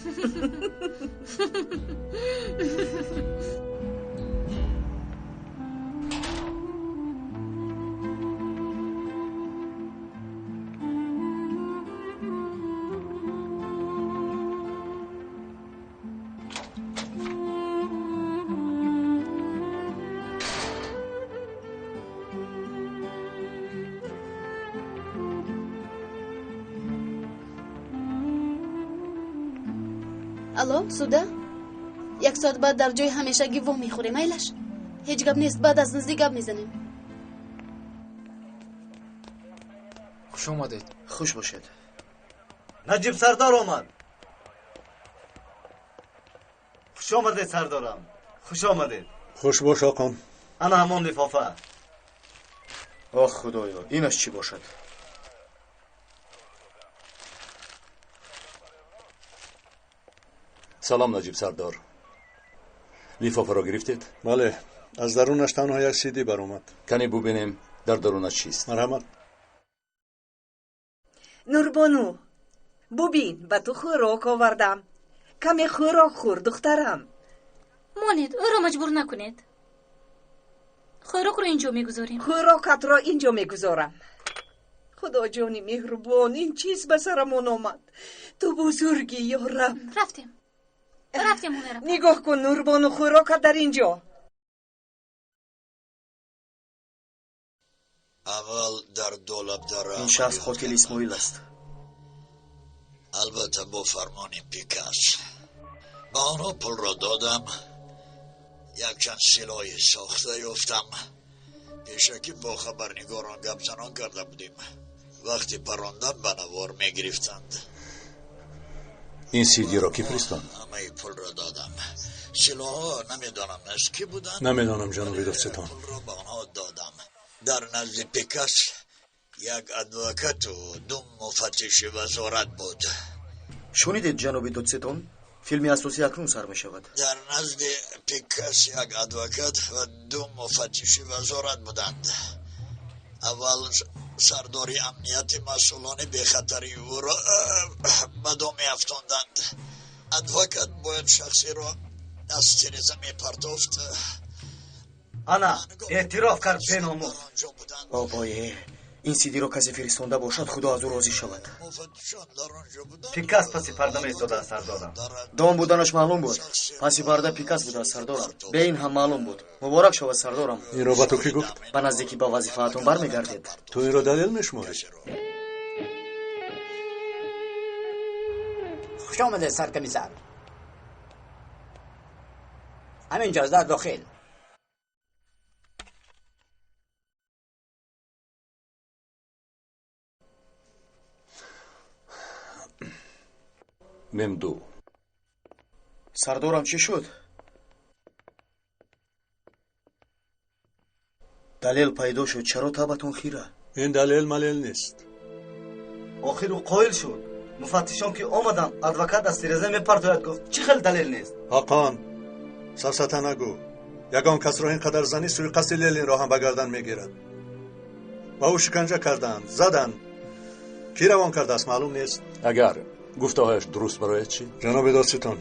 Алло, Суда, як соат баъд дар ҷои ҳамешагӣ во мехӯрем, майлаш? Ҳеҷ гап нест, баъд аз наздик гап мезанем. Хуш омадед. Хуш бошед. Наҷиб сардор омад. Хуш омадед, сардорам. Хуш омадед. Хуш бош, оқон. Ана ҳамон лифофа. Ох, худоё, инаш чӣ бошад? Салом, Наҷиб сардор. Лифофаро гирифтед? Бале, аз дарунаш танҳо як сиди баромад. Кане бубинем, дар дарунаш чист. Марҳамат. Нурбону, бубин, ба ту хӯрок овардам. Каме хӯрок хӯр, духтарам. Монед, ӯро маҷбур накунед. Хӯрокро инҷо мегузорем. Хӯрокатро инҷо мегузорам. Худоҷони меҳрубон, ин чиз ба сарамон омад. Ту бузургӣ, ё Раб. Рафтем. Рафтем, Ҳумайра. Нигоҳ кун, Нурбону, хӯрокат дар инҷо. Аввал дар Долабдара Ин шахс қотили Исмоил аст. Албатта, бо фармони Пикас. Ба онҳо пулро додам, якчанд силоҳи сохта ёфтам. Пешакӣ бо хабарнигорон гапзанон карда будем. Вақти парондан ба навор мегирифтанд. Ин сидиро кӣ фиристонд? Ҳамаи пулро додам. Силоҳҳо намедонам аз кӣ буданд. Намедонам, ҷаноби додситон. Пулро ба онҳо додам. Дар назди Пикас як адвокату ду муфаттиши вазорат буд. Шунидед, ҷаноби додситон? Филми асосӣ акнун сар мешавад. Дар назди Пикас як адвокат ва ду муфаттиши вазорат буданд. Аввал сардори амнияти масъулони бехатарии ӯро ба дом меафтонданд. Адвокат бояд шахсеро аз тиреза мепартофт. Ана, эътироф кард беномус. Обое, ин сидиро касе фиристонда бошад, худо аз ӯ розӣ шавад. Пикас паси парда меистодааст, сардорам. Дом буданаш маълум буд. Паси парда Пикас будааст, сардорам. Бе ин ҳам маълум буд. Муборак шавад, сардорам. Инро ба ту кӣ гуфт? Ба наздикӣ ба вазифаатон бармегардед. Ту инро далел мешуморӣ? Хуш омадед, саркомиссар. Ҳаминҷост, дар дохил. Мемду. Сардорам, чӣ шуд? Далел пайдо шуд, чаро табатон хира? Ин далел малел нест. Охир ӯ қоил шуд. Муфаттишон ки омаданд, адвокат аз тиреза мепартояд, гуфт. Чӣ хел далел нест? Ҳақон, сафсата нагӯ. Ягон касро ин қадар занӣ, суиқасди Ленинро ҳам ба гардан мегирад. Ба ӯ шиканҷа карданд, заданд. Кӣ равон кардааст, маълум нест. Агар гуфтаҳояш дуруст барояд чӣ? Ҷаноби додситон,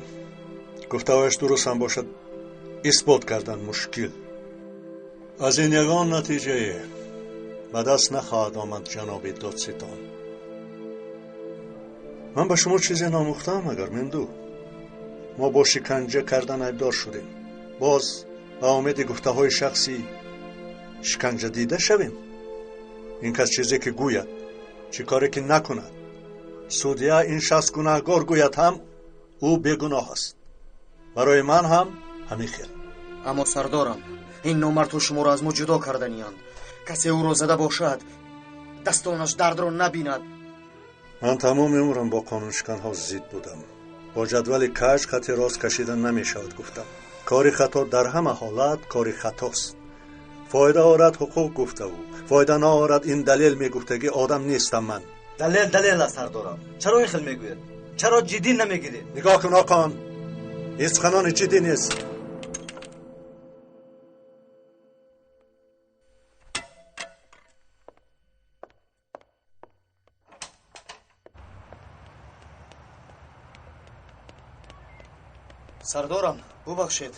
гуфтаҳояш дуруст ҳам бошад, исбот кардан мушкил. Аз ин ягон натиҷае ба даст нахоҳад омад, ҷаноби додситон. Ман ба шумо чизе номӯхтаам, агар Мемду. Мо бо шиканҷа кардан айбдор шудем. Боз ба умеди гуфтаҳои шахси шиканҷа дида шавем. Ин кас чизе ки гӯяд, чӣ коре ки накунад, судья ин шахс гунаҳгор гӯяд ҳам, ӯ бегуноҳ аст. Барои ман ҳам ҳамин хел. Аммо сардорам, ин номардҳо шуморо аз мо ҷудо карданианд. Касе ӯро зада бошад, дастонаш дардро набинад. Ман тамоми умрам бо қонуншиканҳо зид будам. Бо ҷадвали каҷ хати рост кашида намешавад, гуфтам. Кори хато дар ҳама ҳолат кори хатост. Фоида орад ҳуқуқ, гуфтаву фоида наорад ин далел мегуфтагӣ одам нестам ман. Далел далел аст, сардорам. Чаро ин хел мегӯед? Чаро ҷиддӣ намегиред? Нигоҳ кун, оқон, ин суханони ҷиддӣ нест. Сардорам, бубахшед.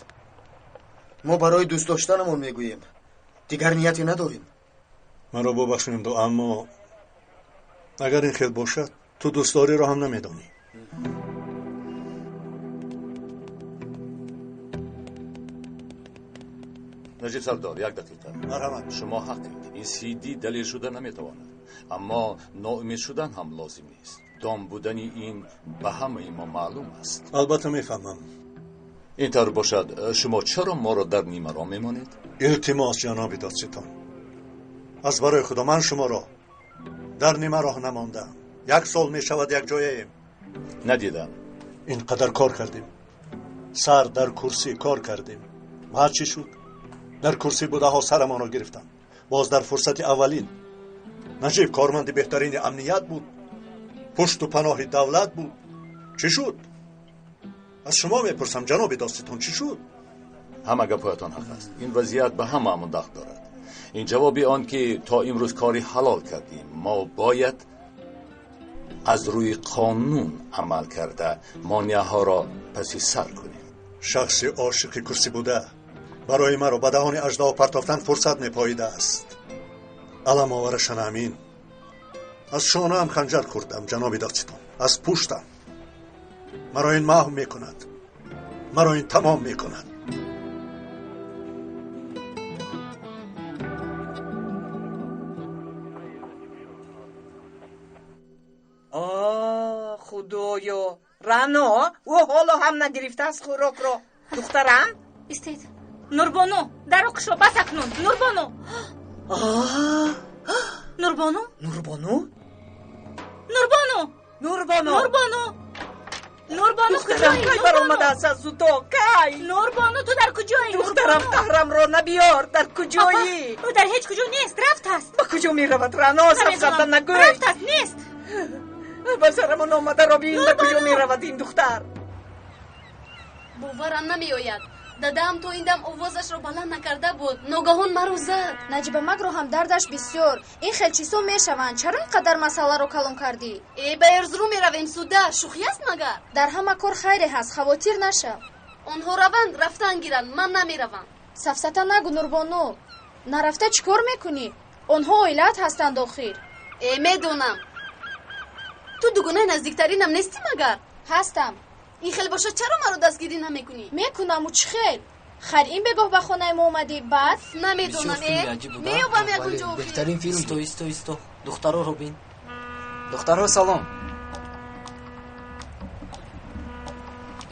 Мо барои дӯст доштанамон мегӯем. Дигар нияте надорем. Маро бубахш, Мемду, аммо агар ин хел бошад, ту дӯстдориро ҳам намедонӣ. Наҷиб сардор, як дақиқа. Марҳамат. Шумо ҳақед. Ин сиди далел шуда наметавонад. Аммо ноумед шудан ҳам лозим нест. Дом будани ин ба ҳамаи мо маълум аст. Албатта мефаҳмам. Ин тавр бошад, шумо чаро моро дар нимароҳ мемонед? Илтимос, ҷаноби додситон, аз барои Худо ман шуморо дар нимароҳ намондаам. Як сол мешавад якҷояем. Надидам. Ин қадар кор кардем, сар дар курсӣ кор кардем. Баъд чӣ шуд? Дар курсӣ будаҳо сарамонро гирифтанд. Боз дар фурсати аввалин. Наҷиб корманди беҳтарини амният буд, пушту паноҳи давлат буд. Чӣ шуд? Аз шумо мепурсам, ҷаноби додситон, чӣ шуд? Ҳама гапҳоятон ҳақ аст. Ин вазъият ба ҳамаамон дахл дорад. Ин ҷавоби он ки то имрӯз кори ҳалол кардем, мо бояд аз рӯи қонун амал карда монеаҳоро паси сар кунем. Шахси ошиқи курсӣ буда барои маро ба даҳони аждаҳо партофтан фурсат мепоидааст. Аламоварашан амин. Аз шонаам ханҷар хӯрдам, ҷаноби додситон, аз пуштам. Маро ин маҳв мекунад, маро ин тамом мекунад. Худоё, Рано, ӯ ҳоло ҳам нагирифтааст хӯрокро. Духтарам? Истед. Нурбону, дарро кушо, бас акнун. Нурбону. Нурбону? Нурбону? Нурбону! Нурбону! Нурбону! Нурбону, духтарам, куҷоӣ? Кай баромадааст аз утоқ? Кай? Нурбону, ту дар куҷоӣ? Духтарам, қаҳрамро набиёр. Дар куҷоӣ? Ӯ дар ҳеҷ куҷо нест, рафтааст. Ба куҷо меравад, Рано? Сафсата нагӯй. Рафтааст, нест. Ба сарамон омадаро бин, ба куҷо меравад ин духтар? Боварам намеояд. Дадаам то ин дам овозашро баланд накарда буд. Ногаҳон маро зад. Наҷибамакро ҳам дардаш бисёр. Ин хел чизҳо мешаванд. Чаро ин қадар масъаларо калон кардӣ? Э, ба Эрзрум меравем, суда. Шӯхӣ аст магар? Дар ҳама кор хайре ҳаст, хавотир нашав. Онҳо раванд, рафтан гиранд, ман намеравам. Сафсата нагӯ, Нурбону. Нарафта чӣ кор мекунӣ? Онҳо оилаат ҳастанд охир. Э, медонам. Ту дугонаи наздиктаринам нестӣ магар? Ҳастам. Ин хел бошад, чаро маро дастгирӣ намекунӣ? Мекунаму чӣ хел? Хайр, ин бегоҳ ба хонаи мо омадӣ, баъд? Намедонам, э? Меёбам ягон ҷо охир. Беҳтарин филм то исто исто. Духтароро бин. Духтаро, салом.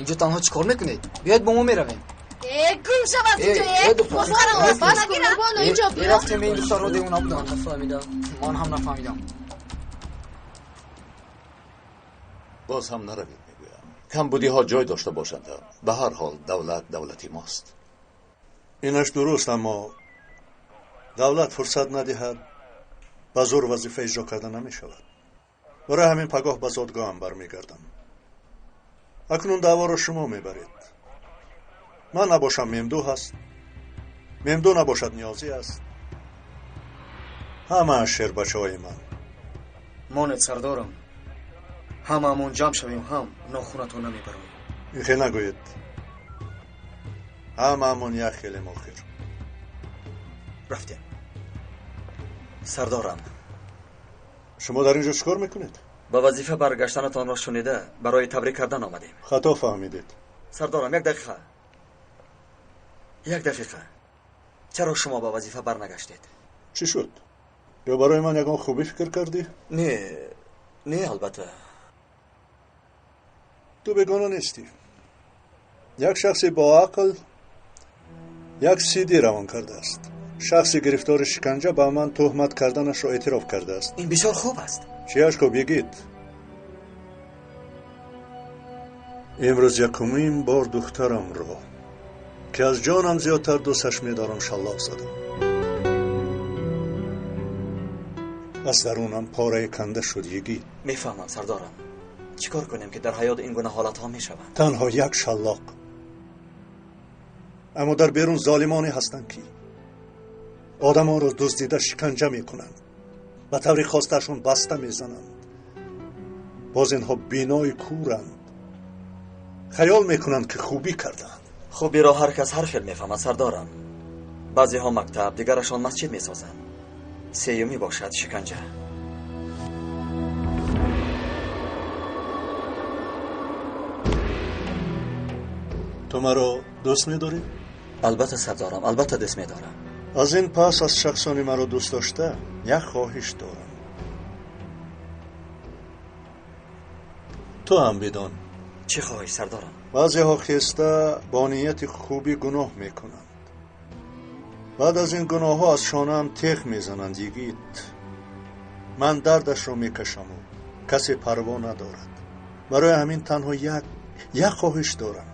Инҷо танҳо чӣ кор мекунед? Биёед бо мо меравем. Э, гум шав аз инҷо, э! Бас кун, Нурбону, инҷо биё. Рафтем, ин духтарро девона буданд. Нафаҳмидам. Ман ҳам нафаҳмидам. Боз ҳам наравед, мегӯям. Камбудиҳо ҷой дошта бошанд. Ба ҳар ҳол давлат давлати мост. Инаш дуруст, аммо давлат фурсат надиҳад, ба зӯр вазифа иҷро карда намешавад. Барои ҳамин пагоҳ ба зодгоҳам бармегардам. Акнун даъворо шумо мебаред. Ман набошам, Мемду ҳаст. Мемду набошад, Ниёзӣ аст. Ҳамааш шербачаҳои ман. Монед, сардорам. Ҳамаамон ҷамъ шавем, ҳам нохунатон намебароем. Ихе нагӯед. Ҳамаамон як хелем охир. Рафтем. Сардорам. Шумо дар ин ҷо чӣ кор мекунед? Ба вазифа баргаштанатонро шунида барои табрик кардан омадем. Хато фаҳмидед. Сардорам, як дақиқа. Як дақиқа. Чаро шумо ба вазифа барнагаштед? Чӣ шуд? Ё барои ман ягон хубӣ фикр кардӣ? Не, не, албатта. Ту бегона нестӣ. Як шахси бо ақл як сидӣ равон кардааст. Шахси гирифтори шиканҷа ба ман туҳмат карданашро эътироф кардааст. Ин бисёр хуб аст. Чиаш хуб, йигит? Имрӯз якумин бор духтарамро, ки аз ҷонам зиёдтар дӯсташ медорам, шаллоқ задам. Аз дарунам порае канда шуд, йигит. Мефаҳмам, сардорам. Чӣ кор кунем, ки дар ҳаёт ин гуна ҳолатҳо мешаванд? Танҳо як шаллоқ. Аммо дар берун золимоне ҳастанд, ки одамонро дуздида шиканҷа мекунанд, ба таври хостаашон баста мезананд. Боз инҳо бинои кӯранд, хаёл мекунанд, ки хубӣ кардаанд. Хубиро ҳар кас ҳар хел мефаҳмад, сардорам. Баъзеҳо мактаб, дигарашон масҷид месозанд. Сеюмӣ бошад шиканҷа. Ту маро дӯст медорӣ? Албатта, сардорам, албатта дӯст медорам. Аз ин пас аз шахсони маро дӯст дошта як хоҳиш дорам. Ту ҳам бидон. Чӣ хоҳиш, сардорам? Баъзеҳо хеста бо нияти хубӣ гуноҳ мекунанд. Баъд аз ин гуноҳҳо аз шонаам теғ мезананд, йигит. Ман дардашро мекашаму касе парво надорад. Барои ҳамин танҳо як хоҳиш дорам.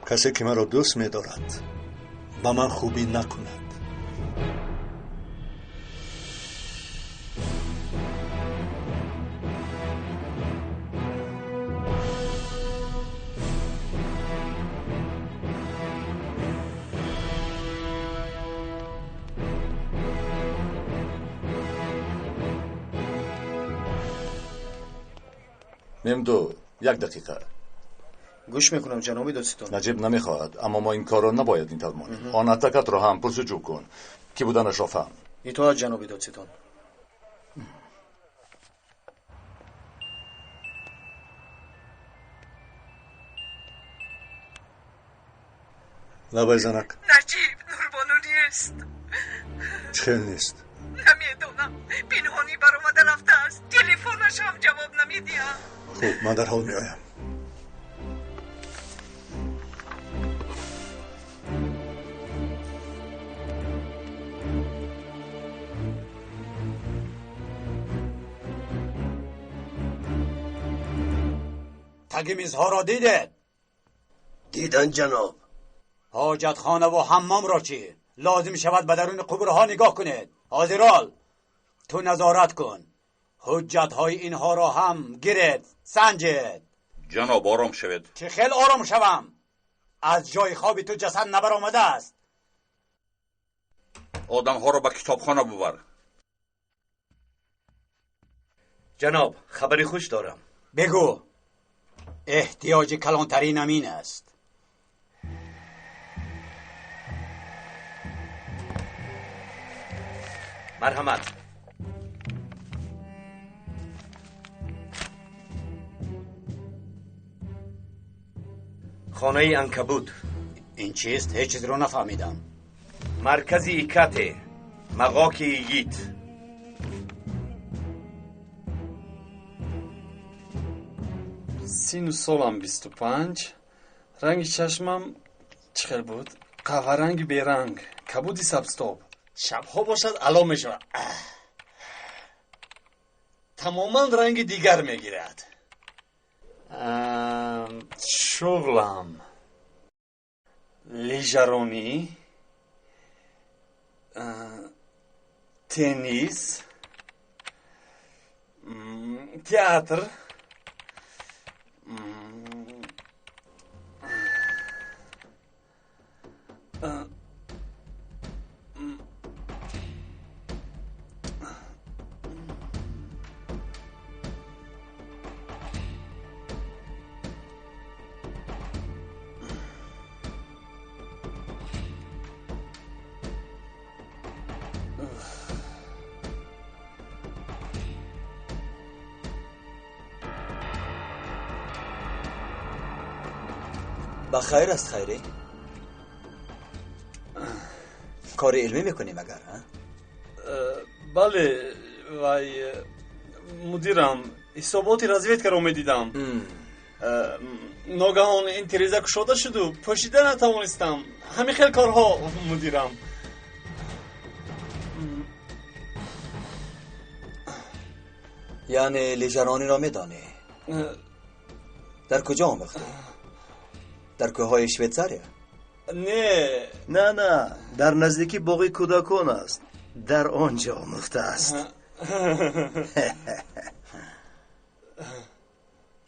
Касе ки маро дӯст медорад, ба ман хубӣ накунад. Мемду, як дақиқа. Гӯш мекунам, ҷаноби додситон. Наҷиб намехоҳад, аммо мо ин корро набояд ин тавр монем. Он атакатро ҳам пурсуҷӯ кун, ки буданашро фаҳм. Итоат, ҷаноби додситон. Лабай занак. Наҷиб, Нурбону нест. Чӣ хел нест? Намедонам, пинҳонӣ баромада рафтааст. Телефонаш ҳам ҷавоб намедиҳад. Хуб, ман дарҳол меоям. Таги мизҳоро дидед? Дидан, ҷаноб. Ҳоҷатхонаву ҳаммомро чӣ? Лозим шавад ба даруни қубурҳо нигоҳ кунед. Ҳозирол, ту назорат кун. Ҳуҷҷатҳои инҳоро ҳам гиред, санҷед. Ҷаноб, ором шавед. Чӣ хел ором шавам? Аз ҷои хоби ту ҷасад набаромадааст. Одамҳоро ба китобхона бубар. Ҷаноб, хабари хуш дорам. Бигӯ. Эҳтиёҷи калонтаринам ин аст. Марҳамат. Хонаи анкабут. Ин чист? Ҳеҷ чизро нафаҳмидам. Маркази Икате, мағоки йигит. Сину солам 25, ранги чашмам чӣ хел буд? Қаҳваранги беранг, кабуди сабзтоб. Шабҳо бошад ало мешавад. Тамоман ранги дигар мегирад. Шуғлам лижаронӣ, теннис, театр. Ба хайр аст, Хайрӣ? Кори илмӣ мекунӣ магар? Бале, вай, мудирам, ҳисоботи разведкаро медидам. Ногаҳон ин тиреза кушода шуду пӯшида натавонистам. Ҳамин хел корҳо, мудирам. Яъне лижарониро медонӣ? Дар куҷо омӯхтӣ? Дар кӯҳҳои Швейтсария? Не. На, на, дар наздики боғи кӯдакон аст. Дар он ҷо омӯхтааст.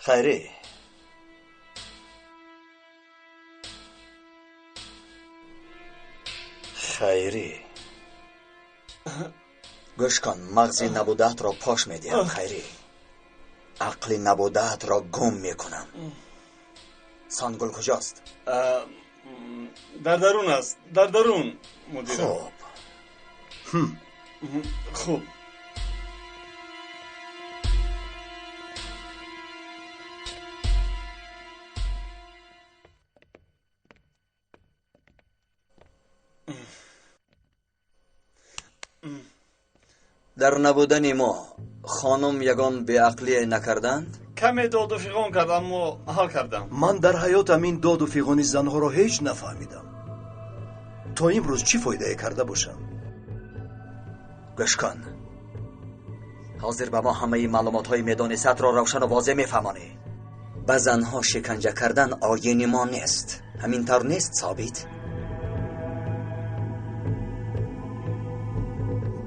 Хайрӣ, Хайрӣ, гӯш кун, мағзи набудаатро пош медиҳам. Хайрӣ, ақли набудаатро гум мекунам. Сангул куҷост? Дар дарун аст, дар дарун, мудирам. Хуб. Хуб. Дар набудани мо хонум ягон беақлие накарданд? Каме доду фиғон кард, аммо ҳал кардам. Ман дар ҳаётам ин доду фиғони занҳоро ҳеҷ нафаҳмидам. То имрӯз чӣ фоидае карда бошам? Гӯш кун, ҳозир ба мо ҳамаи маълумотҳои медонистатро равшану возеҳ мефаҳмонӣ. Ба занҳо шиканҷа кардан оини мо нест. Ҳамин тавр нест, Собит?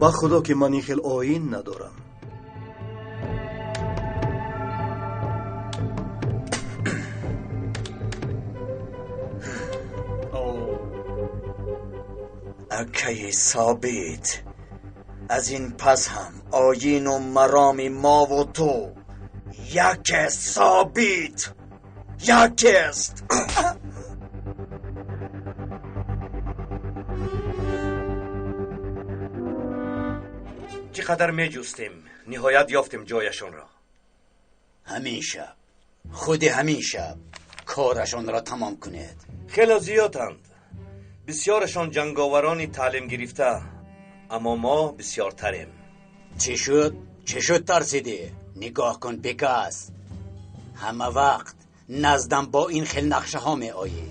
Ба худо ки ман ин хел оин надорам. Акаи Собит, аз ин пас ҳам оину мароми мову ту якест, Собит, якест. Чӣ қадар меҷустем, ниҳоят ёфтем ҷояшонро. Ҳамин шаб, худи ҳамин шаб корашонро тамом кунед. Хеле зиёданд, бисёрашон ҷанговарони таълим гирифта, аммо мо бисёртарем. Чӣ шуд? Чӣ шуд тарсидӣ? Нигоҳ кун, Пикас, ҳама вақт наздам бо ин хел нақшаҳо меоӣ.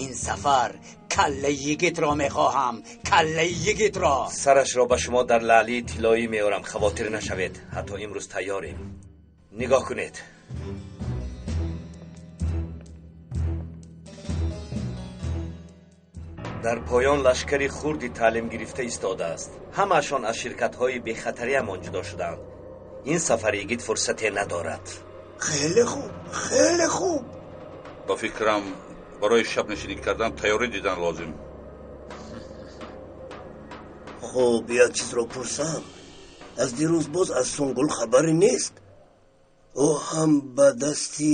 Ин сафар каллаи йигитро мехоҳам, каллаи йигитро. Сарашро ба шумо дар лаълии тиллоӣ меорам, хавотир нашавед, ҳатто имрӯз тайёрем. Нигоҳ кунед. Дар поён лашкари хурди таълим гирифта истодааст. Ҳамаашон аз ширкатҳои бехатариамон ҷудо шудаанд. Ин сафар йигит фурсате надорад. Хеле хуб, хеле хуб. Ба фикрам, барои шабнишинӣ кардан тайёрӣ дидан лозим. Хуб, як чизро пурсам. Аз дирӯз боз аз Сунгул хабаре нест. Ӯ ҳам ба дасти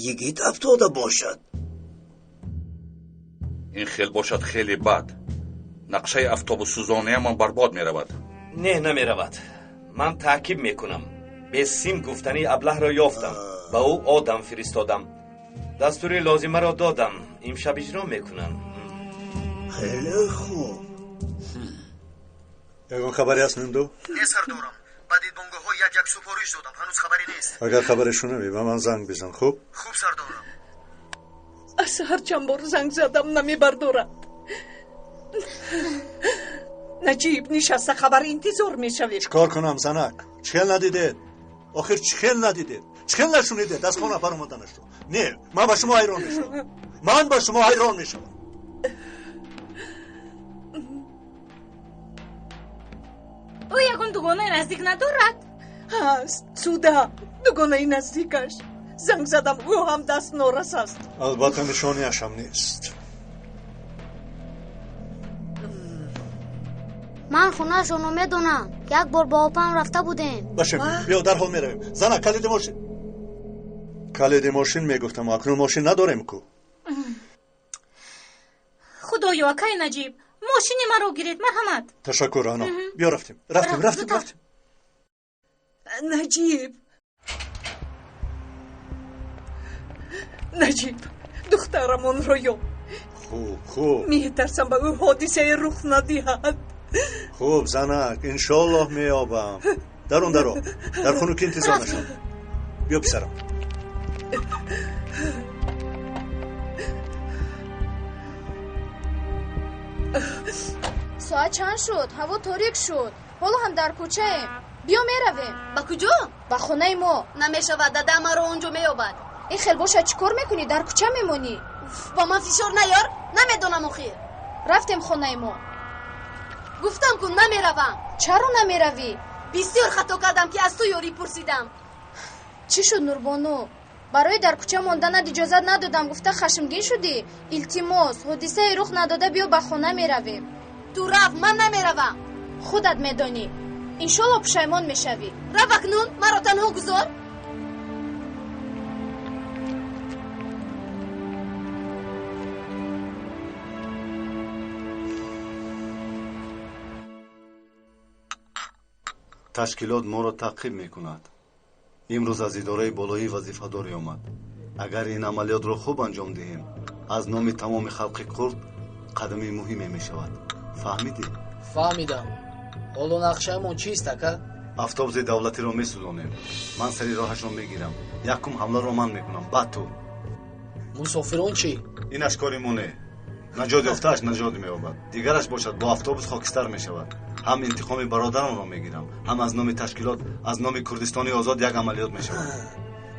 йигит афтода бошад. Ин хел бошад хеле бад. Нақшаи автобуссӯзониямон барбод меравад. Не, намеравад. Ман таъкиб мекунам. Бесим гуфтани аблаҳро ёфтам, ба ӯ одам фиристодам, дастури лозимаро додам. Имшаб иҷро мекунам. Хеле хуб. Ягон хабаре ҳаст, Нунду? Не, сардорам, ба дидбонгоҳҳо як як супориш додам, ҳанӯз хабаре нест. Агар хабаре шунавӣ, ба ман занг бизан. Хуб? Хуб, сардорам. Аз ҳар чанд бор занг задам, намебардорад. Наҷиб, нишаста хабар интизор мешавем. Чӣ кор кунам, занак? Чӣ хел надидед? Охир чӣ хел надидед? Чӣ хел нашунидед аз хона баромаданашро? Не, ман ба шумо ҳайрон мешавам. Ман ба шумо ҳайрон мешавам. Ӯ ягон дугонаи наздик надорад? Ҳаст, Суда, дугонаи наздикаш. Занг задам, ӯ ҳам даст норас аст. Албатта нишониашам нест. Ман хонаашонро медонам. Як бор бо опам рафта будем. Башем, биё дарҳол меравем. Зана, калиди мошин. Калиди мошин мегуфтам, акнун мошин надорем ку. Худоё, акай Наҷиб, мошини маро гиред, марҳамат. Ташаккур, ано. Биё рафтем. Рафтем, рафтем, рафтем. Наҷиб, Наҷиб, духтарамонро ёб. Хуб, хуб. Метарсам ба ӯ ҳодисае рух надиҳад. Хуб, занак, иншоаллоҳ меёбам. Дарун даро, дар хунукӣ интизор нашав. Биё, писарам. Соат чанд шуд? Ҳаво торик шуд. Ҳоло ҳам дар кӯчаем. Биё меравем. Ба куҷо? Ба хонаи мо. Намешавад, дадам маро он ҷо меёбад. Ин хел бошад, чӣ кор мекунӣ? Дар кӯча мемонӣ. Ба ман фишор наёр, намедонам охир. Рафтем хонаи мо. Гуфтам ку намеравам. Чаро намеравӣ? Бисёр хато кардам, ки аз ту ёрӣ пурсидам. Чӣ шуд, Нурбону? Барои дар кӯча монданат иҷозат надодам, гуфта хашмгин шудӣ? Илтимос, ҳодисае рух надода биё ба хона меравем. Ту рафт, ман намеравам. Худат медонӣ. Иншолло пушаймон мешавӣ. Рав акнун, маро танҳо гузор. Ташкилот моро таъқиб мекунад. Имрӯз аз идораи болоӣ вазифадорӣ омад. Агар ин амалиётро хуб анҷом диҳем, аз номи тамоми халқи курд қадами муҳиме мешавад. Фаҳмидӣ? Фаҳмидам. Ҳоло нақшаамон чист, ака? Автобуси давлатиро месӯзонем. Ман сари роҳашро мегирам. Якум ҳамларо ман мекунам, баъд ту. Мусофирон чӣ? Инаш кори мо не. Наҷот ёфтааш наҷот меёбад, дигараш бошад бо автобус хокистар мешавад. Ҳам интиқоми бародарамро мегирам, ҳам аз номи ташкилот, аз номи Курдистони озод як амалиёт мешавад.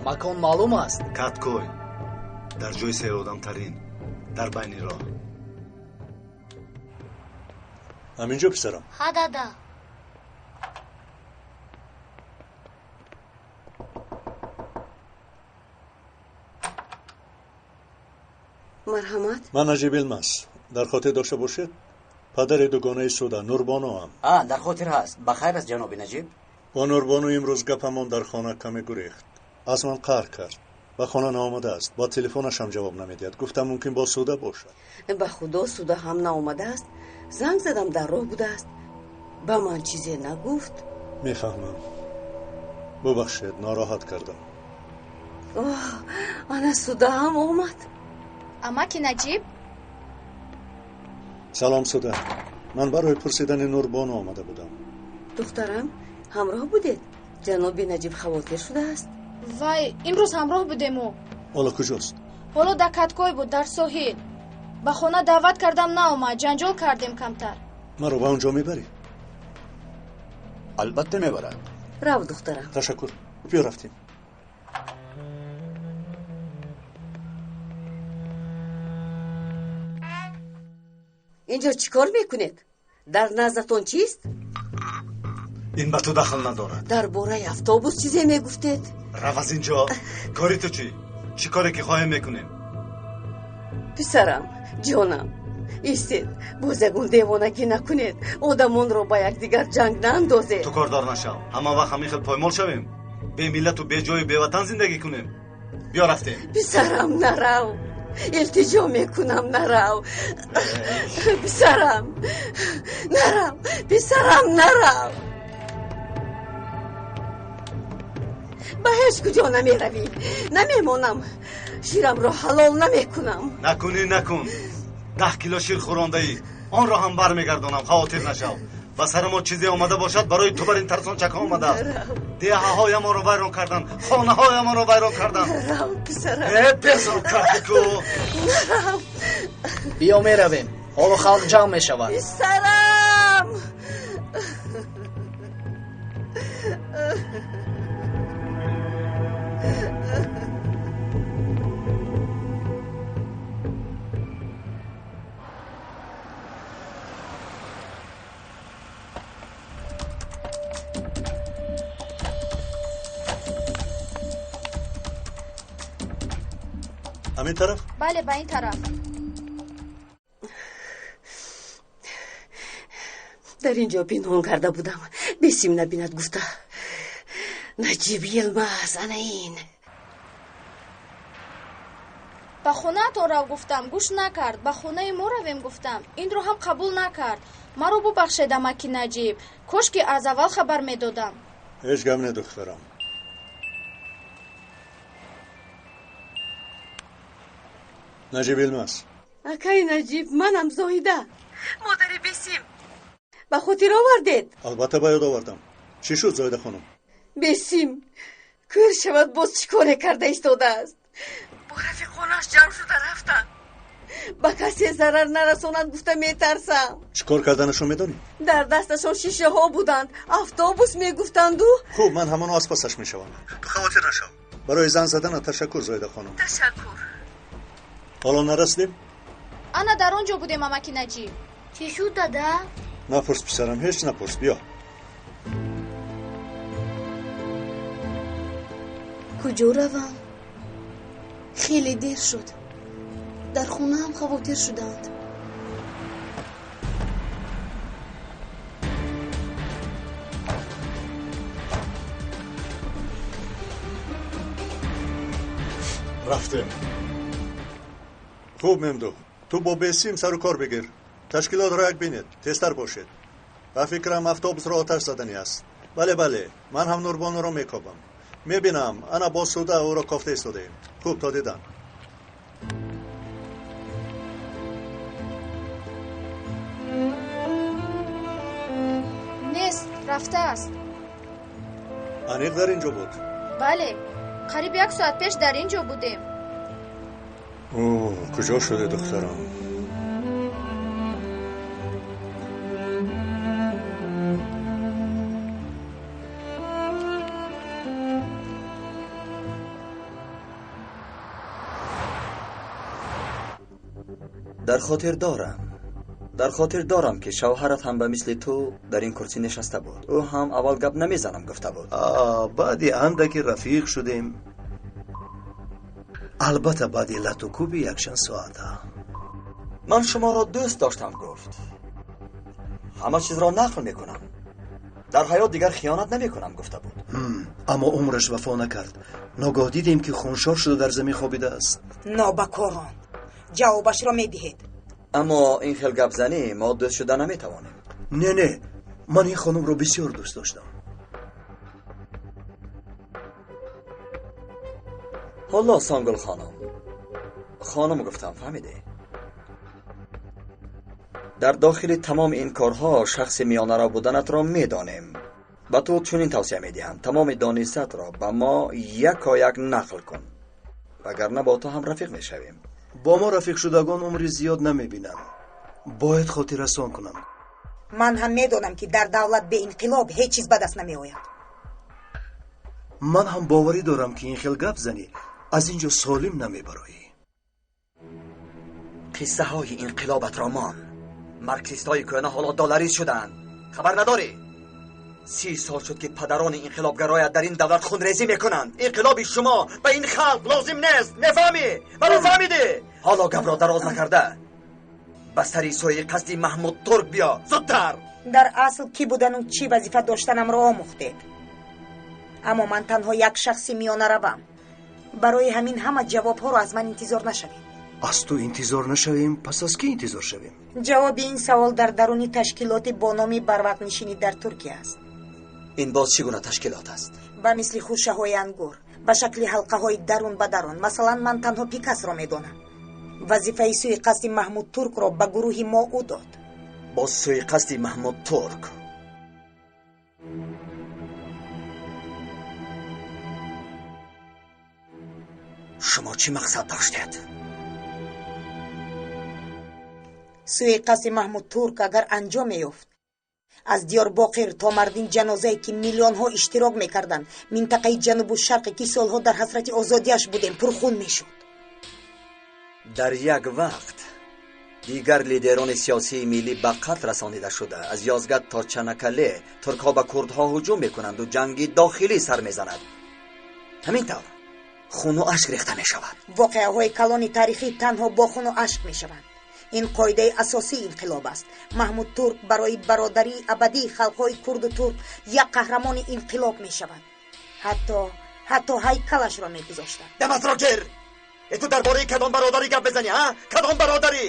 Макон маълум аст? Каткой, дар ҷои серодамтарин, дар байни роҳ. Ҳаминҷо, писарам? Ҳа, дада. Марҳамат. Ман Наҷиб Илмаз. Дар хотир дошта бошед, падари дугонаи Суда, Нурбоноам. А, дар хотир ҳаст. Ба хайр аст, ҷаноби Наҷиб? Бо Нурбону имрӯз гапамон дар хона каме гурехт. Аз ман қаҳр кард. Ба хона наомадааст. Бо телефонашам ҷавоб намедиҳад. Гуфтам, мумкин бо Суда бошад. Ба худо, Суда ҳам наомадааст. Занг задам, дар роҳ будааст. Ба ман чизе нагуфт. Мефаҳмам. Бубахшед, нороҳат кардам. Оҳ, ана Суда ҳам омад. Амаки Наҷиб? Салом, Суда. Ман барои пурсидани Нурбону омада будам. Духтарам, ҳамроҳ будед? Ҷаноби Наҷиб хавотир шудааст. Вай, имрӯз ҳамроҳ будему. Ҳоло куҷост? Ҳоло дар Каткой буд, дар соҳил. Ба хона даъват кардам, наомад. Ҷанҷол кардем камтар. Маро ба он ҷо мебарӣ? Албатта мебарад. Рав, духтарам. Ташаккур. Биё, рафтем. Инҷо чӣ кор мекунед? Дар наздатон чист? Ин ба ту дахл надорад. Дар бораи автобус чизе мегуфтед? Рав аз инҷо. Кори ту чӣ? Чӣ коре ки хоҳем мекунем? Писарам, ҷонам, истед, боз ягон девонагӣ накунед. Одамонро ба якдигар ҷанг наандозед. Ту кордор нашав. Ҳама вақт ҳамин хел поймол шавем? Бемиллату беҷою беватан зиндагӣ кунем? Биё, рафтем. Писарам, нарав. Илтиҷо мекунам, нарав. Писарам, нарав. Писарам, нарав. Ба ҳеҷ куҷо намеравӣ. Намемонам. Ширамро ҳалол намекунам. Накунӣ, накун. 10 кило шир хӯрондаӣ, онро ҳам бармегардонам, хавотир нашав. Ба сари мо чизе омада бошад, барои ту бар ин тарсончакҳо омадааст. Деҳаҳоямонро вайрон карданд, хонаҳоямонро вайрон карданд. Нарав, писарам. Э, безор кардӣ ку. Нарав. Биё, меравем. Ҳоло халқ ҷамъ мешавад. Писарам. Ҳамин тараф? Бале, ба ин тараф. Дар ин ҷо пинҳон карда будам, Бесим набинад гуфта. Наҷиб Йилмаз, ана ин. Ба хонаатон рав гуфтам, гӯш накард. Ба хонаи мо равем гуфтам, инро ҳам қабул накард. Маро бубахшед, амаки Наҷиб. Кош ки аз аввал хабар медодам. Ҳеҷ гап не, духтарам. Наҷиб Илмаз. Акаи Наҷиб, манам Зоҳида, модари Бесим. Ба хотир овардед? Албатта, ба ёд овардам. Чӣ шуд, Зоҳида хонум? Бесим кӯр шавад, боз чӣ коре карда истодааст? Бо рафиқонаш ҷамъ шуда рафтанд. Ба касе зарар нарасонад гуфта метарсам. Чӣ кор карданашон медонӣ? Дар дасташон шишаҳо буданд, автобус мегуфтанду. Хуб, ман ҳамоно аз пасаш мешавам. Ту хавотир нашав. Барои занг задана ташаккур, Зоҳида хонум. Ташаккур. Ҳоло нарасидем? Ана дар он ҷо будем, амаки Наҷиб. Чӣ шуд, дада? Напурс, писарам, ҳеҷ напурс. Биё. Куҷо равам? Хеле дер шуд. Дар хона ҳам хавотир шуданд. Рафтем. Хуб, Мемду, ту бо Бесим сару кор бигир. Ташкилотро як бинед, тезтар бошед. Ба фикрам, автобусро оташ заданӣ аст. Бале, бале, ман ҳам Нурбонуро мекобам. Мебинам, ана бо Суда ӯро кофта истодаем. Хуб, то дидан. Нест, рафтааст. Аниқ дар ин ҷо буд? Бале, қариб як соат пеш дар ин ҷо будем. О, куҷо шуде, духтарам? Дар хотир дорам, дар хотир дорам, ки шавҳарат ҳам ба мисли ту дар ин курсӣ нишаста буд. Ӯ ҳам аввал гап намезанам гуфта буд. Баъди андаке рафиқ шудем. Албатта, баъди лату кӯби якчанд соата. Ман шуморо дӯст доштам, гуфт. Ҳама чизро нақл мекунам, дар ҳаёт дигар хиёнат намекунам, гуфта буд. Аммо умраш вафо накард. Ногоҳ дидем, ки хуншор шуда дар замин хобидааст. Нобакорон, ҷавобашро медиҳед. Аммо ин хел гапзанӣ мо дӯст шуда наметавонем. Не, не, ман ин хонумро бисёр дӯст доштам. Ҳоло, Сонгул хонум, хонум гуфтам, фаҳмидӣ, дар дохили тамоми ин корҳо шахси миёнаро буданатро медонем. Ба ту чунин тавсия медиҳам: тамоми донистатро ба мо якояк нақл кун, вагарна бо ту ҳам рафиқ мешавем. Бо мо рафиқшудагон умри зиёд намебинанд, бояд хотиррасон кунам. Ман ҳам медонам, ки дар давлат беинқилоб ҳеҷ чиз ба даст намеояд. Ман ҳам боварӣ дорам, ки ин хел гап занӣ, аз ин ҷо солим намебароӣ. Қиссаҳои инқилобатро мон. Марксистҳои кӯҳна ҳоло долларист шудаанд, хабар надорӣ? 30 сол шуд, ки падарони инқилобгароят дар ин давлат хунрезӣ мекунанд. Инқилоби шумо ба ин халқ лозим нест, мефаҳмӣ? Маро фаҳмидӣ? Ҳоло гапро дароз накарда ба сари сӯи қасди Маҳмуд Турк биё, зудтар. Дар асл кӣ будану чӣ вазифа доштанамро омӯхтед, аммо ман танҳо як шахси миёнаравам. Барои ҳамин ҳама ҷавобҳоро аз ман интизор нашавед. Аз ту интизор нашавем, пас аз кӣ интизор шавем? Ҷавоби ин савол дар даруни ташкилоти бо номи Барвақтнишинӣ дар Туркия аст. Ин боз чӣ гуна ташкилот аст? Ба мисли хӯшаҳои ангур, ба шакли ҳалқаҳои дарун ба дарун. Масалан, ман танҳо Пикасро медонам. Вазифаи сӯиқасди Маҳмуд Туркро ба гурӯҳи мо ӯ дод. Боз сӯиқасди Маҳмуд Турк? Шумо чӣ мақсад доштед? Сӯиқасди Маҳмуд Турк агар анҷом меёфт, аз Диёрбоқир то Мардин ҷанозае, ки миллионҳо иштирок мекарданд, минтақаи ҷанубу шарқе, ки солҳо дар ҳасрати озодиаш будем, пурхун мешуд. Дар як вақт дигар лидерони сиёсии миллӣ ба қатл расонида шуда, аз Ёзгат то Чанакале туркҳо ба курдҳо ҳуҷум мекунанду ҷанги дохилӣ сар мезанад. Ҳамин тавр хуну ашк рехта мешавад. Воқеаҳои калони таърихӣ танҳо бо хуну ашк мешаванд. Ин қоидаи асосии инқилоб аст. Маҳмуд Турк барои бародарии абадии халқҳои курду турк як қаҳрамони инқилоб мешавад. Ҳатто ҳайкалашро мегузоштанд. Даматро гир! Э, ту дар бораи кадом бародарӣ гап мезанӣ, ҳа? Кадом бародарӣ?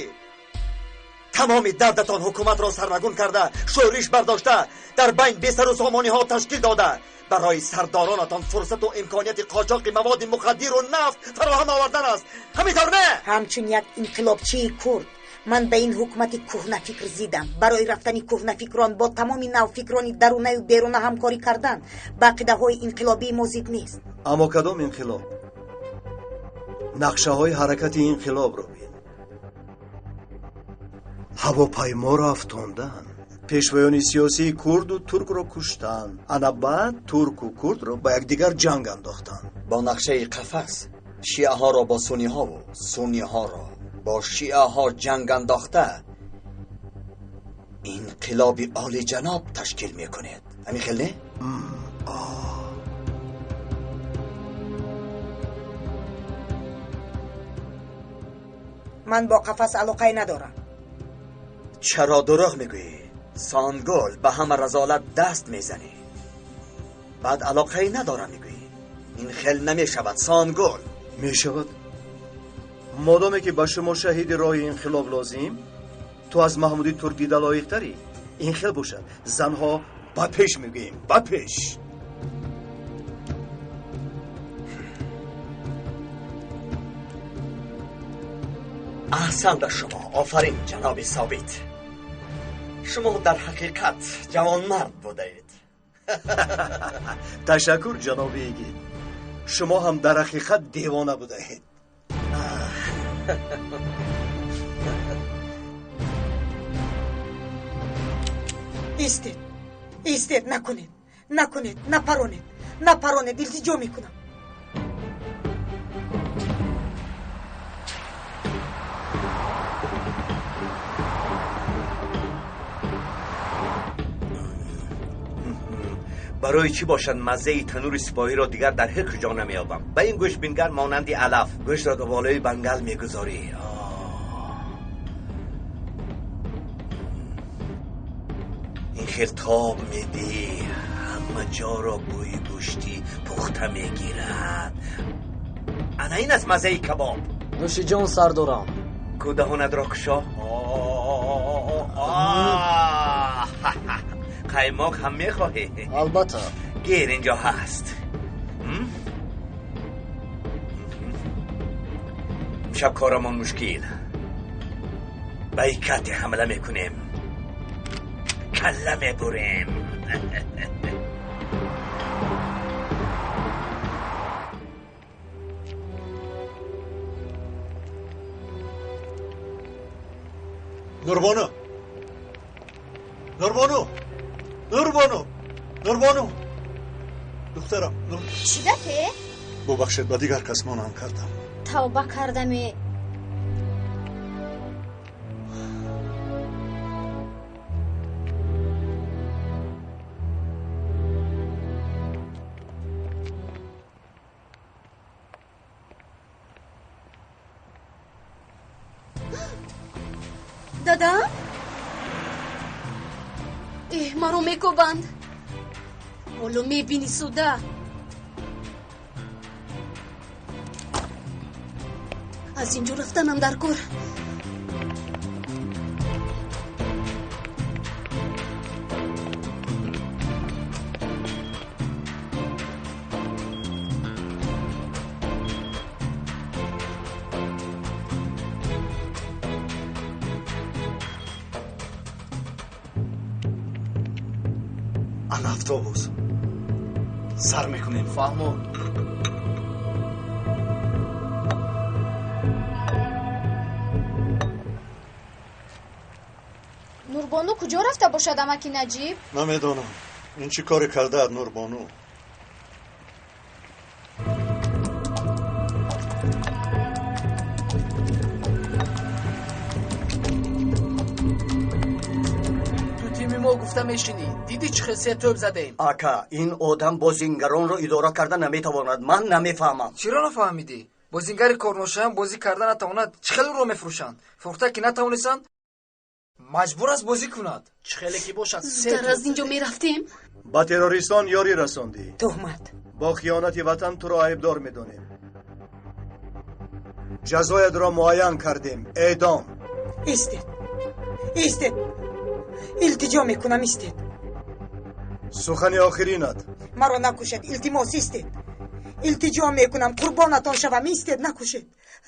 Тамоми дардатон ҳукуматро сарнагун карда, шӯриш бардошта, дар байн бесару сомониҳо ташкил дода, барои сардоронатон фурсату имконияти қочоқи маводи мухаддиру нафт фароҳам овардан аст. Ҳамин тавр, не? Ҳамчун як инқилобчии курд ман ба ин ҳукумати кӯҳнафикр зидам. Барои рафтани кӯҳнафикрон бо тамоми навфикрони дарунаю беруна ҳамкорӣ кардан ба ақидаҳои инқилобии мо зид нест. Аммо кадом инқилоб? Нақшаҳои ҳаракати инқилобро бин. Ҳавопайморо афтондан, пешвоёни сиёсии курду туркро куштан, ана баъд турку курдро ба якдигар ҷанг андохтанд. Бо нақшаи қафас шиаҳоро бо сунниҳову сунниҳоро бо шиаҳо ҷанг андохта, инқилоби олиҷаноб ташкил мекунед. Ҳамин хел, не? Ман бо қафас алоқае надорам. Чаро дурӯғ мегӯӣ, Сонгул? Ба ҳама разолат даст мезанӣ, баъд алоқае надорам мегӯӣ. Ин хел намешавад, Сонгул. Мешавад. Модоме ки ба шумо шаҳиди роҳи инқилоб лозим, ту аз Маҳмуди Турк дида лоиқтарӣ. Ин хел бошад, занҳо, ба пеш мегӯем, ба пеш! Аҳсан ба шумо, офарин, ҷаноби Собит. Шумо дар ҳақиқат ҷавонмард будаед. Ташаккур, ҷаноби Йигит. Шумо ҳам дар ҳақиқат девона будаед. Истед, истед, накунед, накунед, напаронед, напаронед, илтиҷо мекунам. Барои чӣ бошад маззаи танури сипоҳиро дигар дар ҳеҷ куҷо намеёбам. Ба ин гӯшт бингар монанди алаф. Гӯштро ба болои бангал мегузорӣ. Ин хел тоб медиҳӣ, ҳама ҷоро бӯи гӯшти пухта мегирад. Ана ин аст маззаи кабоб. Нӯши ҷон, сардорам. Ку даҳонатро кушо. Қаймоқ ҳам мехоҳӣ? Албатта. Гир, инҷо ҳаст. Имшаб корамон мушкил. Ба икате ҳамла мекунем, калла мебурем. Нурбону, Нурбону, Нурбону, Нурбону, духтарам. Чӣ гапе? Бубахшед, ба дигар кас монанд кардам. Тавба кардаме. Дадам? Эҳ, маро мекобанд. Ҳоло мебинӣ, суда. Аз ин ҷо рафтанам дар кор. Ана автобус. Сар мекунем. Фаҳмо. Нурбону куҷо рафта бошад, амаки Наҷиб? Намедонам. Ин чӣ коре кардаад Нурбону? Ту тими мо гуфта мешинӣ. Дидӣ чӣ хел се тӯб задем? Ака, ин одам бозингаронро идора карда наметавонад. Ман намефаҳмам. Чиро нафаҳмидӣ? Бозингари корношоям бозӣ карда натавонад, чӣ хел ӯро мефурӯшанд? Фурӯхта ки натавонистанд, маҷбур аст бозӣ кунад. Чӣ хеле ки бошад, се Зудтар аз ин ҷо мерафтем. Ба террористон ёрӣ расондӣ. Туҳмат. Бо хиёнати ватан туро айбдор медонем. Ҷазоятро муайян кардем. Эъдом. Истед, истед, илтиҷо мекунам, истед. Сухани охиринат. Маро накушед, илтимос, истед. Илтиҷо мекунам, қурбонатон шавам, истед, накушед.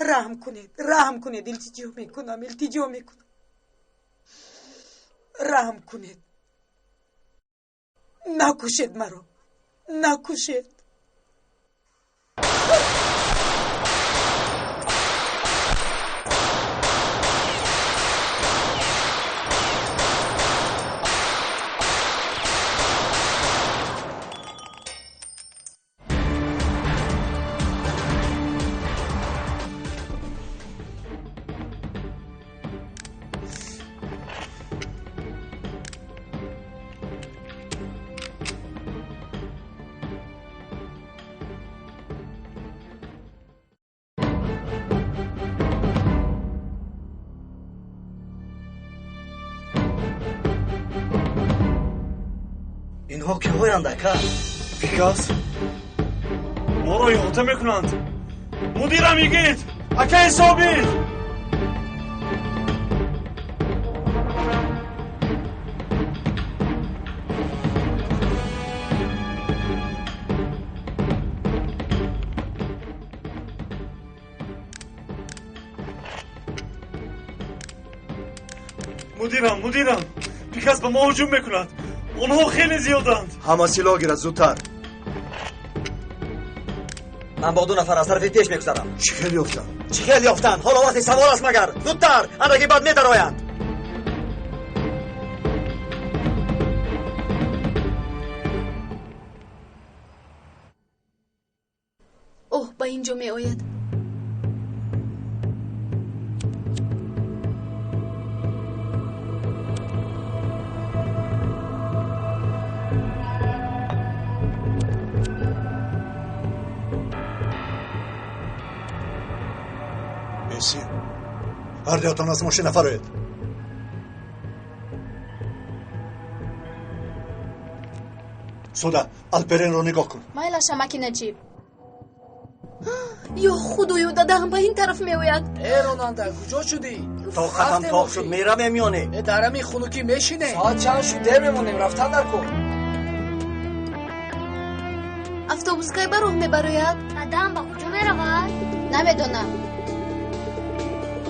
Раҳм кунед, раҳм кунед, илтиҷо мекунам, илтиҷо мекунам. Раҳм кунед. Накушед маро, накушед. Инҳо киҳоянд, ака? Пикас, моро иҳота мекунанд. Мудирам Йигит, акаи Собир. Мудирам, мудирам, Пикас ба мо ҳуҷум мекунад. Онҳо хеле зиёданд. Ҳама силоҳ гирад, зудтар. Ман бо 2 нафар аз тарафи пеш мегузарам. Чӣ хел ёфтанд? Чӣ хел ёфтанд? Ҳоло вақти савол аст магар? Зудтар, андаке баъд медароянд. Оҳ, ба ин ҷо меояд. Бесим, ҳардуятон аз мошина фароед. Суда, Алперенро нигоҳ кун. Майлаш, амаки Наҷиб. Ё худоё, дадам ба ин тараф меояд. Э, ронанда, куҷо шудӣ? Тоқатам тоқ шуд, меравем ё не? Э, дар ҳамин хунукӣ мешинем. Соат чанд шуд, дер мемонем, рафтан дар кор. Автобус кай ба роҳ мебарояд? Дадам ба куҷо меравад? Намедонам.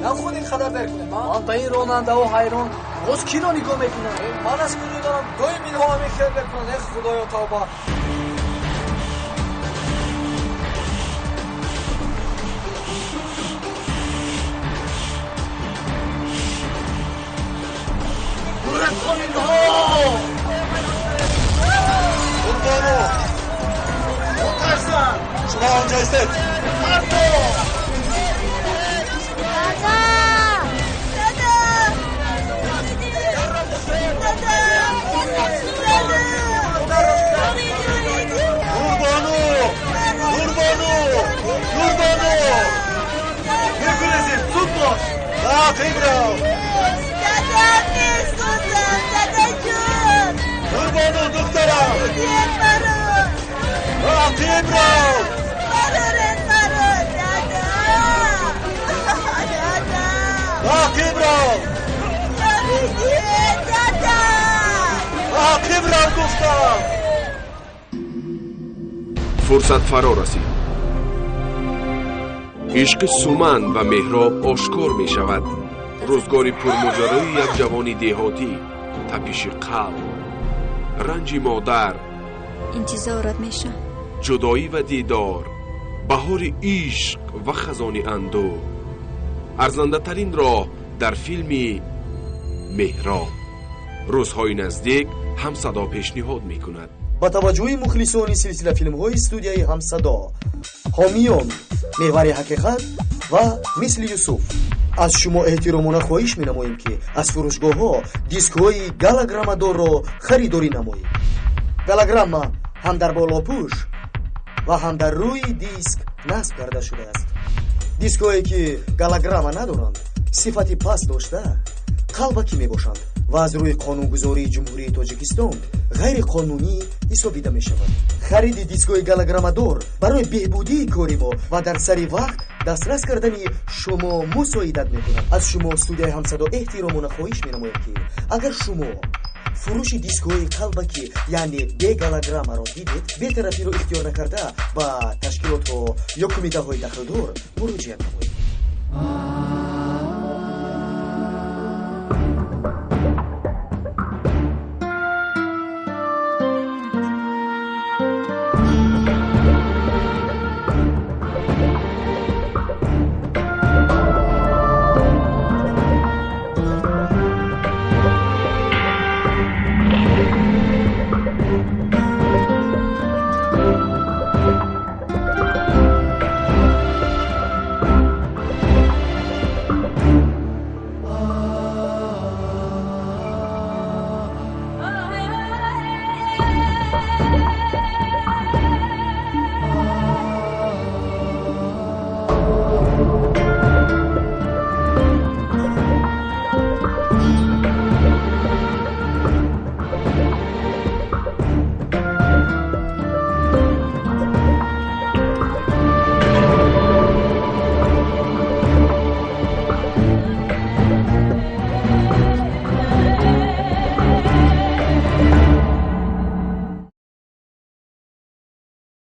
На худ ин қадар дер кунем. Ман ба ин ронандаҳо ҳайрон. Боз киро нигоҳ мекунам? Ман аз куҷо донам? Доим инҳо ҳамин хел мекунанд. Э, худоё, тавба. Нурбону! Шумо онҷо истед! Дада! Дада! Дада! Нурбону! Нурбону! Нурбону! Мегурезем, зуд бош! Таъқиб рав! Дада, месӯзам, дадаҷон! Нурбону, духтарам! Маро! Таъқиб рав! Бароред маро, дада! Дада! Таъқиб рав! Ёридиҳед, дада! Таъқиб рав гуфтам! Фурсат фаро расид. Ишқи Суман ва Меҳроб ошкор мешавад. Рӯзгори пурмоҷарои як ҷавони деҳотӣ, тапиши қалб, ранҷи модар, интизорат мешам, ҷудоӣ ва дидор, баҳори ишқ ва хазони андӯҳ. Арзандатарин роҳ дар филми Меҳроб. Рӯзҳои наздик Ҳамсадо пешниҳод мекунад. Ба таваҷҷӯҳи мухлисони силсилафилмҳои студияи Ҳамсадо, ҳомиён Меҳвари ҳақиқат ва Мисли Юсуф, аз шумо эҳтиромона хоҳиш менамоем, ки аз фурӯшгоҳҳо дискҳои галограммадорро харидорӣ намоед. Галограмма ҳам дар болопӯш ва ҳам дар рӯи диск насб карда шудааст. Дискҳое ки галограмма надоранд, сифати паст дошта, қалбакӣ мебошанд ва аз рӯи қонунгузории Ҷумҳурии Тоҷикистон ғайриқонунӣ ҳисобида мешавад. Хариди дискҳои галограммадор барои беҳбудии кори мо ва дар сари вақт дастрас кардани шумо мусоидат мекунад. Аз шумо студияи Ҳамсадо эҳтиромона хоҳиш менамояд, ки агар шумо фурӯши дискҳои қалбакӣ, яъне бегалограммаро дидед, бетарафиро ихтиёр накарда ба ташкилотҳо ё кумитаҳои дахлдор муроҷиат намоед.